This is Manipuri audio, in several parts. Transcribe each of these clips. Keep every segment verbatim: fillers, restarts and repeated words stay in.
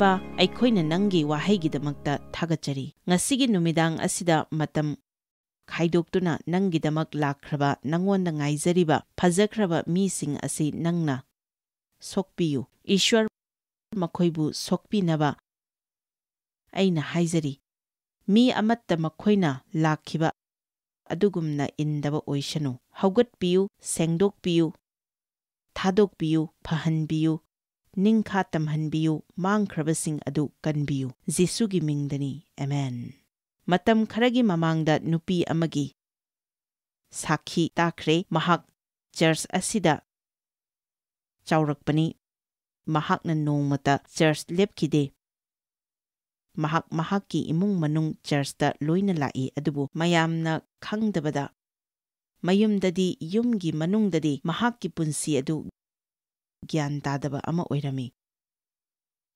ꯅꯨꯡꯁꯤꯕꯤꯔꯛꯄ, ꯑꯩꯈꯣꯏꯅ ꯅꯪꯒꯤ ꯋꯥꯍꯩꯒꯤꯗꯃꯛꯇ ꯊꯥꯒꯠꯆꯔꯤ꯫ ꯉꯁꯤꯒꯤ ꯅꯨꯃꯤꯗꯥꯡ ꯑꯁꯤꯗ ꯃꯇꯝ ꯈꯥꯏꯗꯣꯛꯇꯨꯅ ꯅꯪꯒꯤꯗꯃꯛ ꯂꯥꯛꯈ꯭ꯔꯕ, ꯅꯉꯣꯟꯗ ꯉꯥꯏꯖꯔꯤꯕ ꯐꯖꯈ꯭ꯔꯕ ꯃꯤꯁꯤꯡ ꯑꯁꯤ ꯅꯪꯅ ꯁꯣꯛꯄꯤꯌꯨ꯫ ꯏꯁ꯭ꯋꯔ ꯃꯈꯣꯏꯕꯨ ꯁꯣꯛꯄꯤꯅꯕ ꯑꯩꯅ ꯍꯥꯏꯖꯔꯤ꯫ ꯃꯤ ꯑꯃꯠꯇ ꯃꯈꯣꯏꯅ ꯂꯥꯛꯈꯤꯕ ꯑꯗꯨꯒꯨꯝꯅ ꯏꯟꯗꯕ ꯑꯣꯏꯁꯅꯨ꯫ ꯍꯧꯒꯠꯄꯤꯌꯨ, ꯁꯦꯡꯗꯣꯛꯄꯤꯌꯨ, ꯊꯥꯗꯣꯛꯄꯤꯌꯨ, ꯐꯍꯟꯕꯤꯌꯨ, ꯅꯤꯡꯈꯥ ꯇꯝꯍꯟꯕꯤꯌꯨ, ꯃꯥꯡꯈ꯭ꯔꯕꯁꯤꯡ ꯑꯗꯨ ꯀꯟꯕꯤꯌꯨ꯫ ꯖꯤꯁꯨꯒꯤ ꯃꯤꯡꯗꯅꯤ꯫ ꯑꯃꯦꯟ꯫ ꯃꯇꯝ ꯈꯔꯒꯤ ꯃꯃꯥꯡꯗ ꯅꯨꯄꯤ ꯑꯃꯒꯤ ꯁꯥꯈꯤ ꯇꯥꯈ꯭ꯔꯦ꯫ ꯃꯍꯥꯛ ꯆꯔꯆ ꯑꯁꯤꯗ ꯆꯥꯎꯔꯛꯄꯅꯤ꯫ ꯃꯍꯥꯛꯅ ꯅꯣꯡꯃꯇ ꯆꯔꯆ ꯂꯦꯞꯈꯤꯗꯦ꯫ ꯃꯍꯥꯛ ꯃꯍꯥꯛꯀꯤ ꯏꯃꯨꯡ ꯃꯅꯨꯡ ꯆꯔꯆꯇ ꯂꯣꯏꯅ ꯂꯥꯛꯏ, ꯑꯗꯨꯕꯨ ꯃꯌꯥꯝꯅ ꯈꯪꯗꯕꯗ, ꯃꯌꯨꯝꯗꯗꯤ, ꯌꯨꯝꯒꯤ ꯃꯅꯨꯡꯗꯗꯤ ꯃꯍꯥꯛꯀꯤ ꯄꯨꯟꯁꯤ ꯑꯗꯨ ꯒ꯭ꯌꯥꯟ ꯇꯥꯗꯕ ꯑꯃ ꯑꯣꯏꯔꯝꯃꯤ꯫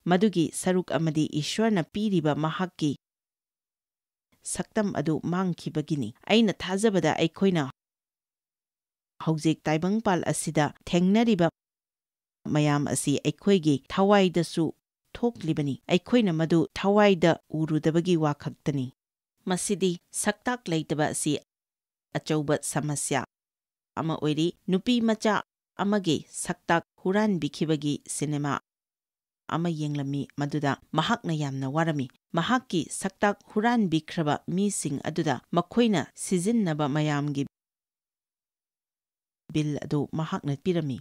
ꯃꯗꯨꯒꯤ ꯁꯔꯨꯛ ꯑꯃꯗꯤ ꯏꯁ꯭ꯋꯔꯅ ꯄꯤꯔꯤꯕ ꯃꯍꯥꯛꯀꯤ ꯁꯛꯇꯝ ꯑꯗꯨ ꯃꯥꯡꯈꯤꯕꯒꯤꯅꯤ꯫ ꯑꯩꯅ ꯊꯥꯖꯕꯗ ꯑꯩꯈꯣꯏꯅ ꯍꯧꯖꯤꯛ ꯇꯥꯏꯕꯪꯄꯥꯜ ꯑꯁꯤꯗ ꯊꯦꯡꯅꯔꯤꯕ ꯃꯌꯥꯝ ꯑꯁꯤ ꯑꯩꯈꯣꯏꯒꯤ ꯊꯋꯥꯏꯗꯁꯨ ꯊꯣꯛꯂꯤꯕꯅꯤ꯫ ꯑꯩꯈꯣꯏꯅ ꯃꯗꯨ ꯊꯋꯥꯏꯗ ꯎꯔꯨꯗꯕꯒꯤ ꯋꯥ ꯈꯛꯇꯅꯤ꯫ ꯃꯁꯤꯗꯤ ꯁꯛꯇꯥꯛ ꯂꯩꯇꯕ ꯑꯁꯤ ꯑꯆꯧꯕ ꯁꯃꯁ꯭ꯌꯥ ꯑꯃ ꯑꯣꯏꯔꯤ꯫ ꯅꯨꯄꯤ ꯃꯆꯥ ꯑꯃꯒꯤ ꯁꯛꯇꯥꯛ ꯍꯨꯔꯥꯟꯕꯤꯈꯤꯕꯒꯤ ꯁꯤꯅꯦꯃꯥ ꯑꯃ ꯌꯦꯡꯂꯝꯃꯤ, ꯃꯗꯨꯗ ꯃꯍꯥꯛꯅ ꯌꯥꯝꯅ ꯋꯥꯔꯝꯃꯤ꯫ ꯃꯍꯥꯛꯀꯤ ꯁꯛꯇꯥꯛ ꯍꯨꯔꯥꯟꯕꯤꯈ꯭ꯔꯕ ꯃꯤꯁꯤꯡ ꯑꯗꯨꯗ ꯃꯈꯣꯏꯅ ꯁꯤꯖꯤꯟꯅꯕ ꯃꯌꯥꯝꯒꯤ ꯕꯤꯜ ꯑꯗꯨ ꯃꯍꯥꯛꯅ ꯄꯤꯔꯝꯃꯤ꯫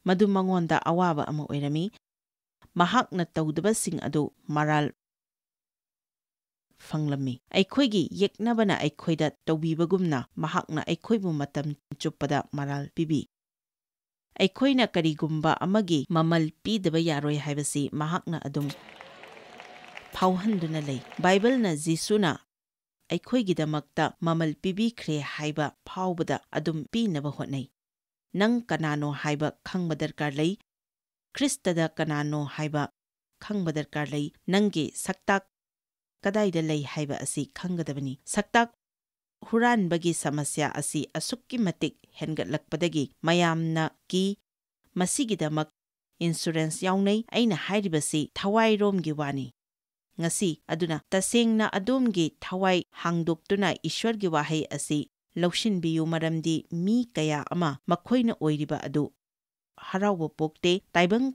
ꯃꯗꯨ ꯃꯉꯣꯟꯗ ꯑꯋꯥꯕ ꯑꯃ ꯑꯣꯏꯔꯝꯃꯤ꯫ ꯃꯍꯥꯛꯅ ꯇꯧꯗꯕꯁꯤꯡ ꯑꯗꯨ ꯃꯔꯥꯜ ꯐꯪꯂꯝꯃꯤ꯫ ꯑꯩꯈꯣꯏꯒꯤ ꯌꯦꯛꯅꯕꯅ ꯑꯩꯈꯣꯏꯗ ꯇꯧꯕꯤꯕꯒꯨꯝꯅ ꯃꯍꯥꯛꯅ ꯑꯩꯈꯣꯏꯕꯨ ꯃꯇꯝ ꯆꯨꯞꯄꯗ ꯃꯔꯥꯜ ꯄꯤꯕꯤ꯫ ꯑꯩꯈꯣꯏꯅ ꯀꯔꯤꯒꯨꯝꯕ ꯑꯃꯒꯤ ꯃꯃꯜ ꯄꯤꯗꯕ ꯌꯥꯔꯣꯏ ꯍꯥꯏꯕꯁꯤ ꯃꯍꯥꯛꯅ ꯑꯗꯨꯝ ꯐꯥꯎꯍꯟꯗꯨꯅ ꯂꯩ꯫ ꯕꯥꯏꯕꯜꯅ ꯖꯤꯁꯨꯅ ꯑꯩꯈꯣꯏꯒꯤꯗꯃꯛꯇ ꯃꯃꯜ ꯄꯤꯕꯤꯈ꯭ꯔꯦ ꯍꯥꯏꯕ ꯐꯥꯎꯕꯗ ꯑꯗꯨꯝ ꯄꯤꯅꯕ ꯍꯣꯠꯅꯩ꯫ ꯅꯪ ꯀꯅꯥꯅꯣ ꯍꯥꯏꯕ ꯈꯪꯕ ꯗꯔꯀꯥꯔ ꯂꯩ꯫ ꯈ꯭ꯔꯤꯁꯇꯗ ꯀꯅꯥꯅꯣ ꯍꯥꯏꯕ ꯈꯪꯕ ꯗꯔꯀꯥꯔ ꯂꯩ꯫ ꯅꯪꯒꯤ ꯁꯛꯇꯥꯛ ꯀꯗꯥꯏꯗ ꯂꯩ ꯍꯥꯏꯕ ꯑꯁꯤ ꯈꯪꯒꯗꯕꯅꯤ꯫ ꯁꯛꯇꯥꯛ ꯍꯨꯔꯥꯟꯕꯒꯤ ꯁꯃꯁ꯭ꯌꯥ ꯑꯁꯤ ꯑꯁꯨꯛꯀꯤ ꯃꯇꯤꯛ ꯍꯦꯟꯒꯠꯂꯛꯄꯗꯒꯤ ꯃꯌꯥꯝꯅ ꯀꯤ꯫ ꯃꯁꯤꯒꯤꯗꯃꯛ insurance ꯌꯥꯎꯅꯩ꯫ ꯑꯩꯅ ꯍꯥꯏꯔꯤꯕꯁꯤ ꯊꯋꯥꯏꯔꯣꯝꯒꯤ ꯋꯥꯅꯤ꯫ ꯉꯁꯤ ꯑꯗꯨꯅ ꯇꯁꯦꯡꯅ ꯑꯗꯣꯝꯒꯤ ꯊꯋꯥꯏ ꯍꯥꯡꯗꯣꯛꯇꯨꯅ ꯏꯁ꯭ꯋꯔꯒꯤ ꯋꯥꯍꯩ ꯑꯁꯤ ꯂꯧꯁꯤꯟꯕꯤꯌꯨ, ꯃꯔꯝꯗꯤ ꯃꯤ ꯀꯌꯥ ꯑꯃ ꯃꯈꯣꯏꯅ ꯑꯣꯏꯔꯤꯕ ꯑꯗꯨ ꯍꯔꯥꯎꯕ ꯄꯣꯛꯇꯦ꯫ ꯇꯥꯏꯕꯪ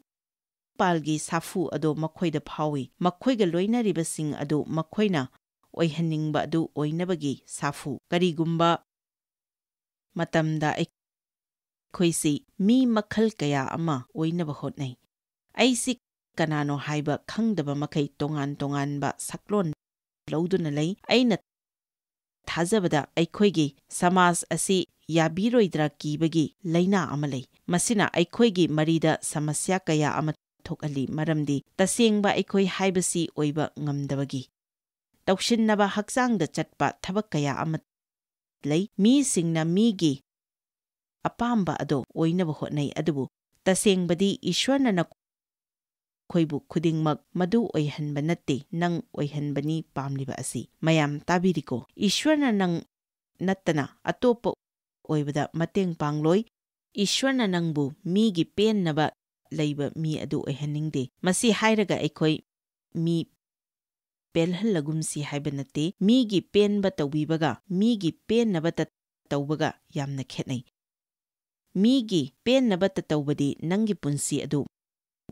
ꯄꯥꯜꯒꯤ ꯁꯥꯐꯨ ꯑꯗꯨ ꯃꯈꯣꯏꯗ ꯐꯥꯎꯏ꯫ ꯃꯈꯣꯏꯒ ꯂꯣꯏꯅꯔꯤꯕꯁꯤꯡ ꯑꯗꯨ ꯃꯈꯣꯏꯅ ꯑꯣꯏꯍꯟꯅꯤꯡꯕ ꯑꯗꯨ ꯑꯣꯏꯅꯕꯒꯤ ꯁꯥꯐꯨ꯫ ꯀꯔꯤꯒꯨꯝꯕ ꯃꯇꯝꯗ ꯑꯩꯈꯣꯏꯁꯤ ꯃꯤ ꯃꯈꯜ ꯀꯌꯥ ꯑꯃ ꯑꯣꯏꯅꯕ ꯍꯣꯠꯅꯩ꯫ ꯑꯩꯁꯤ ꯀꯅꯥꯅꯣ ꯍꯥꯏꯕ ꯈꯪꯗꯕ ꯃꯈꯩ ꯇꯣꯉꯥꯟ ꯇꯣꯉꯥꯟꯕ ꯁꯛꯂꯣꯟ ꯂꯧꯗꯨꯅ ꯂꯩ꯫ ꯑꯩꯅ ꯊꯥꯖꯕꯗ ꯑꯩꯈꯣꯏꯒꯤ ꯁꯃꯥꯖ ꯑꯁꯤ ꯌꯥꯕꯤꯔꯣꯏꯗ꯭ꯔꯥ ꯀꯤꯕꯒꯤ ꯂꯥꯏꯅꯥ ꯑꯃ ꯂꯩ꯫ ꯃꯁꯤꯅ ꯑꯩꯈꯣꯏꯒꯤ ꯃꯔꯤꯗ ꯁꯃꯁ꯭ꯌꯥ ꯀꯌꯥ ꯑꯃ ꯊꯣꯛꯍꯜꯂꯤ, ꯃꯔꯝꯗꯤ ꯇꯁꯦꯡꯕ ꯑꯩꯈꯣꯏ ꯍꯥꯏꯕꯁꯤ ꯑꯣꯏꯕ ꯉꯝꯗꯕꯒꯤ꯫ ꯇꯧꯁꯤꯟꯅꯕ ꯍꯛꯆꯥꯡꯗ ꯆꯠꯄ ꯊꯕꯛ ꯀꯌꯥ ꯑꯃ ꯂꯩ꯫ ꯃꯤꯁꯤꯡꯅ ꯃꯤꯒꯤ ꯑꯄꯥꯝꯕ ꯑꯗꯣ ꯑꯣꯏꯅꯕ ꯍꯣꯠꯅꯩ, ꯑꯗꯨꯕꯨ ꯇꯁꯦꯡꯕꯗꯤ ꯏꯁ꯭ꯋꯔꯅ ꯅꯈꯣꯏꯕꯨ ꯈꯨꯗꯤꯡꯃꯛ ꯃꯗꯨ ꯑꯣꯏꯍꯟꯕ ꯅꯠꯇꯦ, ꯅꯪ ꯑꯣꯏꯍꯟꯕꯅꯤ ꯄꯥꯝꯂꯤꯕ ꯑꯁꯤ꯫ ꯃꯌꯥꯝ ꯇꯥꯕꯤꯔꯤꯀꯣ? ꯏꯁ꯭ꯋꯔꯅ ꯅꯪ ꯅꯠꯇꯅ ꯑꯇꯣꯞꯄ ꯑꯣꯏꯕꯗ ꯃꯇꯦꯡ ꯄꯥꯡꯂꯣꯏ꯫ ꯏꯁ꯭ꯋꯔꯅ ꯅꯪꯕꯨ ꯃꯤꯒꯤ ꯄꯦꯟꯅꯕ ꯂꯩꯕ ꯃꯤ ꯑꯗꯨ ꯑꯣꯏꯍꯟꯅꯤꯡꯗꯦ꯫ ꯃꯁꯤ ꯍꯥꯏꯔꯒ ꯑꯩꯈꯣꯏ ꯃꯤ ꯄꯦꯜꯍꯜꯂꯒꯨꯝꯁꯤ ꯍꯥꯏꯕ ꯅꯠꯇꯦ꯫ ꯃꯤꯒꯤ ꯄꯦꯟꯕ ꯇꯧꯕꯤꯕꯒ ꯃꯤꯒꯤ ꯄꯦꯟꯅꯕꯇ ꯇꯧꯕꯒ ꯌꯥꯝꯅ ꯈꯦꯠꯅꯩ꯫ ꯃꯤꯒꯤ ꯄꯦꯟꯅꯕꯇ ꯇꯧꯕꯗꯤ ꯅꯪꯒꯤ ꯄꯨꯟꯁꯤ ꯑꯗꯨ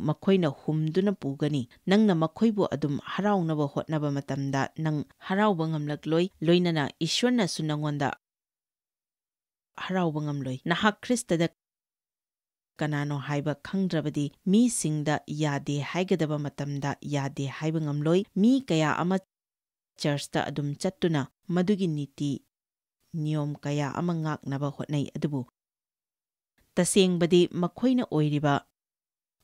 ꯃꯈꯣꯏꯅ ꯍꯨꯝꯗꯨꯅ ꯄꯨꯒꯅꯤ꯫ ꯅꯪꯅ ꯃꯈꯣꯏꯕꯨ ꯑꯗꯨꯝ ꯍꯔꯥꯎꯅꯕ ꯍꯣꯠꯅꯕ ꯃꯇꯝꯗ ꯅꯪ ꯍꯔꯥꯎꯕ ꯉꯝꯂꯛꯂꯣꯏ, ꯂꯣꯏꯅꯅ ꯏꯁ꯭ꯋꯔꯅꯁꯨ ꯅꯪꯉꯣꯟꯗ ꯍꯔꯥꯎꯕ ꯉꯝꯂꯣꯏ꯫ ꯅꯍꯥꯛ ꯈ꯭ꯔꯤꯁꯇꯗ ꯀꯅꯥꯅꯣ ꯍꯥꯏꯕ ꯈꯪꯗ꯭ꯔꯕꯗꯤ ꯃꯤꯁꯤꯡꯗ ꯌꯥꯗꯦ ꯍꯥꯏꯒꯗꯕ ꯃꯇꯝꯗ ꯌꯥꯗꯦ ꯍꯥꯏꯕ ꯉꯝꯂꯣꯏ꯫ ꯃꯤ ꯀꯌꯥ ꯑꯃ ꯆꯔꯆꯇ ꯑꯗꯨꯝ ꯆꯠꯇꯨꯅ ꯃꯗꯨꯒꯤ ꯅꯤꯇꯤ ꯅꯤꯌꯣꯝ ꯀꯌꯥ ꯑꯃ ꯉꯥꯛꯅꯕ ꯍꯣꯠꯅꯩ, ꯑꯗꯨꯕꯨ ꯇꯁꯦꯡꯕꯗꯤ ꯃꯈꯣꯏꯅ ꯑꯣꯏꯔꯤꯕ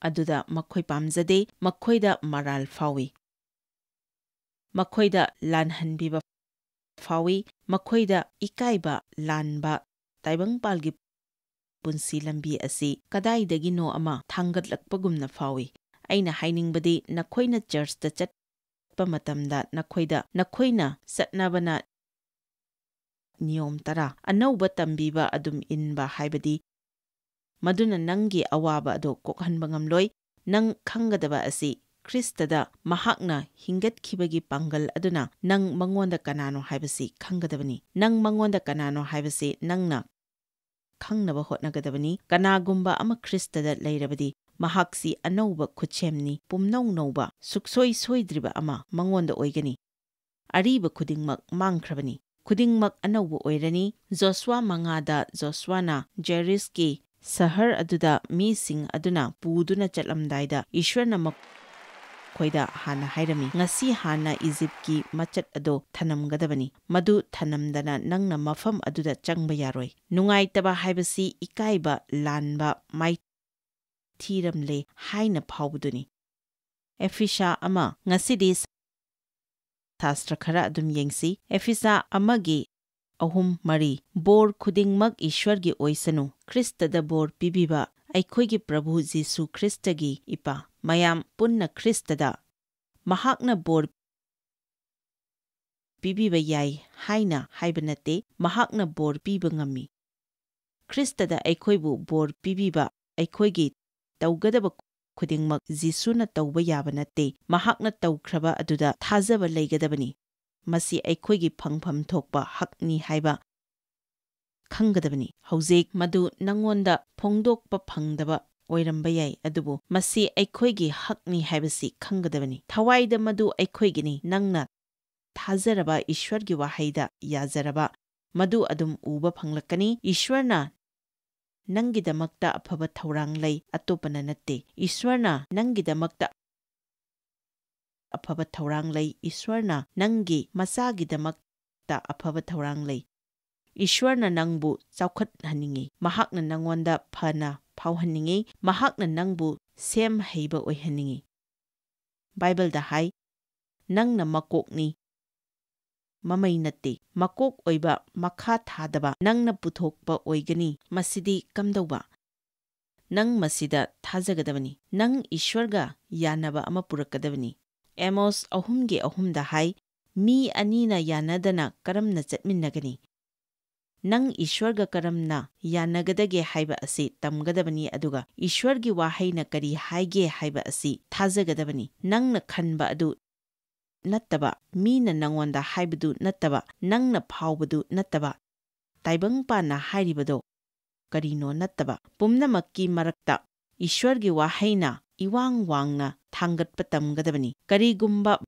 ꯑꯗꯨꯗ ꯃꯈꯣꯏ ꯄꯥꯝꯖꯗꯦ, ꯃꯈꯣꯏꯗ ꯃꯔꯥꯜ ꯐꯥꯎꯏ, ꯃꯈꯣꯏꯗ ꯂꯥꯟꯍꯟꯕꯤꯕ ꯐꯥꯎꯏ, ꯃꯈꯣꯏꯗ ꯏꯀꯥꯏꯕ ꯂꯥꯟꯕ ꯇꯥꯏꯕꯪꯄꯥꯜꯒꯤ ꯄꯨꯟꯁꯤ ꯂꯝꯕꯤ ꯑꯁꯤ ꯀꯗꯥꯏꯗꯒꯤꯅꯣ ꯑꯃ ꯊꯥꯡꯒꯠꯂꯛꯄꯒꯨꯝꯅ ꯐꯥꯎꯏ꯫ ꯑꯩꯅ ꯍꯥꯏꯅꯤꯡꯕꯗꯤ ꯅꯈꯣꯏꯅ ꯆꯔꯆꯇ ꯆꯠꯄ ꯃꯇꯝꯗ ꯅꯈꯣꯏꯗ ꯅꯈꯣꯏꯅ ꯆꯠꯅꯕꯅ ꯅꯤꯌꯣꯝ ꯇꯔꯥ ꯑꯅꯧꯕ ꯇꯝꯕꯤꯕ ꯑꯗꯨꯝ ꯏꯟꯕ ꯍꯥꯏꯕꯗꯤ ꯃꯗꯨꯅ ꯅꯪꯒꯤ ꯑꯋꯥꯕ ꯑꯗꯨ ꯀꯣꯛꯍꯟꯕ ꯉꯝꯂꯣꯏ꯫ ꯅꯪ ꯈꯪꯒꯗꯕ ꯑꯁꯤ, ꯈ꯭ꯔꯤꯁꯇꯗ ꯃꯍꯥꯛꯅ ꯍꯤꯡꯒꯠꯈꯤꯕꯒꯤ ꯄꯥꯡꯒꯜ ꯑꯗꯨꯅ ꯅꯪ ꯃꯉꯣꯟꯗ ꯀꯅꯥꯅꯣ ꯍꯥꯏꯕꯁꯤ ꯈꯪꯒꯗꯕꯅꯤ꯫ ꯅꯪ ꯃꯉꯣꯟꯗ ꯀꯅꯥꯅꯣ ꯍꯥꯏꯕꯁꯤ ꯅꯪꯅ ꯈꯪꯅꯕ ꯍꯣꯠꯅꯒꯗꯕꯅꯤ꯫ ꯀꯅꯥꯒꯨꯝꯕ ꯑꯃ ꯈ꯭ꯔꯤꯁꯇꯗ ꯂꯩꯔꯕꯗꯤ, ꯃꯍꯥꯛꯁꯤ ꯑꯅꯧꯕ ꯈꯨꯠꯁꯦꯝꯅꯤ, ꯄꯨꯝꯅꯧ ꯅꯧꯕ, ꯁꯨꯛꯁꯣꯏ ꯁꯣꯏꯗ꯭ꯔꯤꯕ ꯑꯃ ꯃꯉꯣꯟꯗ ꯑꯣꯏꯒꯅꯤ꯫ ꯑꯔꯤꯕ ꯈꯨꯗꯤꯡꯃꯛ ꯃꯥꯡꯈ꯭ꯔꯕꯅꯤ, ꯈꯨꯗꯤꯡꯃꯛ ꯑꯅꯧꯕ ꯑꯣꯏꯔꯅꯤ꯫ ꯖꯣꯁꯨꯋꯥ ꯃꯉꯥꯗ ꯖꯣꯁꯨꯋꯥꯅ ꯖꯦꯔꯤꯁꯀꯤ ꯁꯍꯔ ꯑꯗꯨꯗ ꯃꯤꯁꯤꯡ ꯑꯗꯨꯅ ꯄꯨꯗꯨꯅ ꯆꯠꯂꯝꯗꯥꯏꯗ ꯏꯁ꯭ꯋꯔꯅ ꯃꯈꯣꯏꯗ ꯍꯥꯟꯅ ꯍꯥꯏꯔꯝꯃꯤ, "ꯉꯁꯤ ꯍꯥꯟꯅ ꯏꯖꯤꯞꯀꯤ ꯃꯆꯠ ꯑꯗꯨ ꯊꯅꯝꯒꯗꯕꯅꯤ, ꯃꯗꯨ ꯊꯅꯝꯗꯅ ꯅꯪꯅ ꯃꯐꯝ ꯑꯗꯨꯗ ꯆꯪꯕ ꯌꯥꯔꯣꯏ"꯫ ꯅꯨꯡꯉꯥꯏꯇꯕ ꯍꯥꯏꯕꯁꯤ ꯏꯀꯥꯏꯕ ꯂꯥꯟꯕ ꯃꯥꯏꯊꯤꯔꯝꯂꯦ ꯍꯥꯏꯅ ꯐꯥꯎꯕꯗꯨꯅꯤ꯫ ꯑꯦꯐꯤꯁꯥ ꯑꯃ꯫ ꯉꯁꯤꯗꯤ ꯁꯥꯁꯇ꯭ꯔ ꯈꯔ ꯑꯗꯨꯝ ꯌꯦꯡꯁꯤ꯫ ꯑꯦꯐꯤꯁꯥ ꯑꯃꯒꯤ ꯑꯍꯨꯝ, ꯃꯔꯤ꯫ ꯕꯣꯔ ꯈꯨꯗꯤꯡꯃꯛ ꯏꯁ꯭ꯋꯔꯒꯤ ꯑꯣꯏꯁꯅꯨ꯫ ꯈ꯭ꯔꯤꯁꯇꯗ ꯕꯣꯔ ꯄꯤꯕꯤꯕ ꯑꯩꯈꯣꯏꯒꯤ ꯄ꯭ꯔꯚꯨ ꯖꯤꯁꯨ ꯈ꯭ꯔꯤꯁꯇꯒꯤ ꯏꯄꯥ꯫ ꯃꯌꯥꯝ ꯄꯨꯟꯅ ꯈ꯭ꯔꯤꯁꯇꯗ꯫ ꯃꯍꯥꯛꯅ ꯕꯣꯔ ꯄꯤꯕꯤꯕ ꯌꯥꯏ ꯍꯥꯏꯅ ꯍꯥꯏꯕ ꯅꯠꯇꯦ, ꯃꯍꯥꯛꯅ ꯕꯣꯔ ꯄꯤꯕ ꯉꯝꯃꯤ꯫ ꯈ꯭ꯔꯤꯁꯇꯗ ꯑꯩꯈꯣꯏꯕꯨ ꯕꯣꯔ ꯄꯤꯕꯤꯕ, ꯑꯩꯈꯣꯏꯒꯤ ꯇꯧꯒꯗꯕ ꯈꯨꯗꯤꯡꯃꯛ ꯖꯤꯁꯨꯅ ꯇꯧꯕ ꯌꯥꯕ ꯅꯠꯇꯦ, ꯃꯍꯥꯛꯅ ꯇꯧꯈ꯭ꯔꯕ ꯑꯗꯨꯗ ꯊꯥꯖꯕ ꯂꯩꯒꯗꯕꯅꯤ꯫ ꯃꯁꯤ ꯑꯩꯈꯣꯏꯒꯤ ꯐꯪꯐꯝ ꯊꯣꯛꯄ ꯍꯛꯅꯤ ꯍꯥꯏꯕ ꯈꯪꯒꯗꯕꯅꯤ꯫ ꯍꯧꯖꯤꯛ ꯃꯗꯨ ꯅꯉꯣꯟꯗ ꯐꯣꯡꯗꯣꯛꯄ ꯐꯪꯗꯕ ꯑꯣꯏꯔꯝꯕ ꯌꯥꯏ, ꯑꯗꯨꯕꯨ ꯃꯁꯤ ꯑꯩꯈꯣꯏꯒꯤ ꯍꯛꯅꯤ ꯍꯥꯏꯕꯁꯤ ꯈꯪꯒꯗꯕꯅꯤ꯫ ꯊꯋꯥꯏꯗ ꯃꯗꯨ ꯑꯩꯈꯣꯏꯒꯤꯅꯤ꯫ ꯅꯪꯅ ꯊꯥꯖꯔꯕ ꯏꯁ꯭ꯋꯔꯒꯤ ꯋꯥꯍꯩꯗ ꯌꯥꯖꯔꯕ, ꯃꯗꯨ ꯑꯗꯨꯝ ꯎꯕ ꯐꯪꯂꯛꯀꯅꯤ꯫ ꯏꯁ꯭ꯋꯔꯅ ꯅꯪꯒꯤꯗꯃꯛꯇ ꯑꯐꯕ ꯊꯧꯔꯥꯡ ꯂꯩ, ꯑꯇꯣꯞꯄꯅ ꯅꯠꯇꯦ꯫ ꯏꯁ꯭ꯋꯔꯅ ꯅꯪꯒꯤꯗꯃꯛꯇ ꯑꯐꯕ ꯊꯧꯔꯥꯡ ꯂꯩ꯫ ꯏꯁ꯭ꯋꯔꯅ ꯅꯪꯒꯤ ꯃꯆꯥꯒꯤꯗꯃꯛꯇ ꯑꯐꯕ ꯊꯧꯔꯥꯡ ꯂꯩ꯫ ꯏꯁ꯭ꯋꯔꯅ ꯅꯪꯕꯨ ꯆꯥꯎꯈꯠꯍꯟꯅꯤꯡꯏ꯫ ꯃꯍꯥꯛꯅ ꯅꯪꯉꯣꯟꯗ ꯐꯅ ꯐꯥꯎꯍꯟꯅꯤꯡꯏ꯫ ꯃꯍꯥꯛꯅ ꯅꯪꯕꯨ ꯁꯦꯝ ꯍꯩꯕ ꯑꯣꯏꯍꯟꯅꯤꯡꯏ꯫ ꯕꯥꯏꯕꯜꯗ ꯍꯥꯏ, "ꯅꯪꯅ ꯃꯀꯣꯛꯅꯤ, ꯃꯃꯩ ꯅꯠꯇꯦ꯫ ꯃꯀꯣꯛ ꯑꯣꯏꯕ, ꯃꯈꯥ ꯊꯥꯗꯕ ꯅꯪꯅ ꯄꯨꯊꯣꯛꯄ ꯑꯣꯏꯒꯅꯤ꯫" ꯃꯁꯤꯗꯤ ꯀꯝꯗꯧꯕ? ꯅꯪ ꯃꯁꯤꯗ ꯊꯥꯖꯒꯗꯕꯅꯤ꯫ ꯅꯪ ꯏꯁ꯭ꯋꯔꯒ ꯌꯥꯅꯕ ꯑꯃ ꯄꯨꯔꯛꯀꯗꯕꯅꯤ꯫ ꯑꯦꯃꯣꯁ ꯑꯍꯨꯝꯒꯤ ꯑꯍꯨꯝꯗ ꯍꯥꯏ, "ꯃꯤ ꯑꯅꯤꯅ ꯌꯥꯅꯗꯅ ꯀꯔꯝꯅ ꯆꯠꯃꯤꯟꯅꯒꯅꯤ? ꯅꯪ ꯏꯁ꯭ꯋꯔꯒ ꯀꯔꯝꯅ ꯌꯥꯅꯒꯗꯒꯦ ꯍꯥꯏꯕ ꯑꯁꯤ ꯇꯝꯒꯗꯕꯅꯤ, ꯑꯗꯨꯒ ꯏꯁ꯭ꯋꯔꯒꯤ ꯋꯥꯍꯩꯅ ꯀꯔꯤ ꯍꯥꯏꯒꯦ ꯍꯥꯏꯕ ꯑꯁꯤ ꯊꯥꯖꯒꯗꯕꯅꯤ꯫ ꯅꯪꯅ ꯈꯟꯕ ꯑꯗꯨ ꯅꯠꯇꯕ, ꯃꯤꯅ ꯅꯉꯣꯟꯗ ꯍꯥꯏꯕꯗꯨ ꯅꯠꯇꯕ, ꯅꯪꯅ ꯐꯥꯎꯕꯗꯨ ꯅꯠꯇꯕ, ꯇꯥꯏꯕꯪꯄꯥꯟꯅ ꯍꯥꯏꯔꯤꯕꯗꯣ ꯀꯔꯤꯅꯣ ꯅꯠꯇꯕ, ꯄꯨꯝꯅꯃꯛꯀꯤ ꯃꯔꯛꯇ ꯏꯁ꯭ꯋꯔꯒꯤ ꯋꯥꯍꯩꯅ ꯏꯋꯥꯡ ꯋꯥꯡꯅ ꯊꯥꯡꯒꯠꯄ ꯇꯝꯒꯗꯕꯅꯤ꯫ ꯀꯔꯤꯒꯨꯝꯕ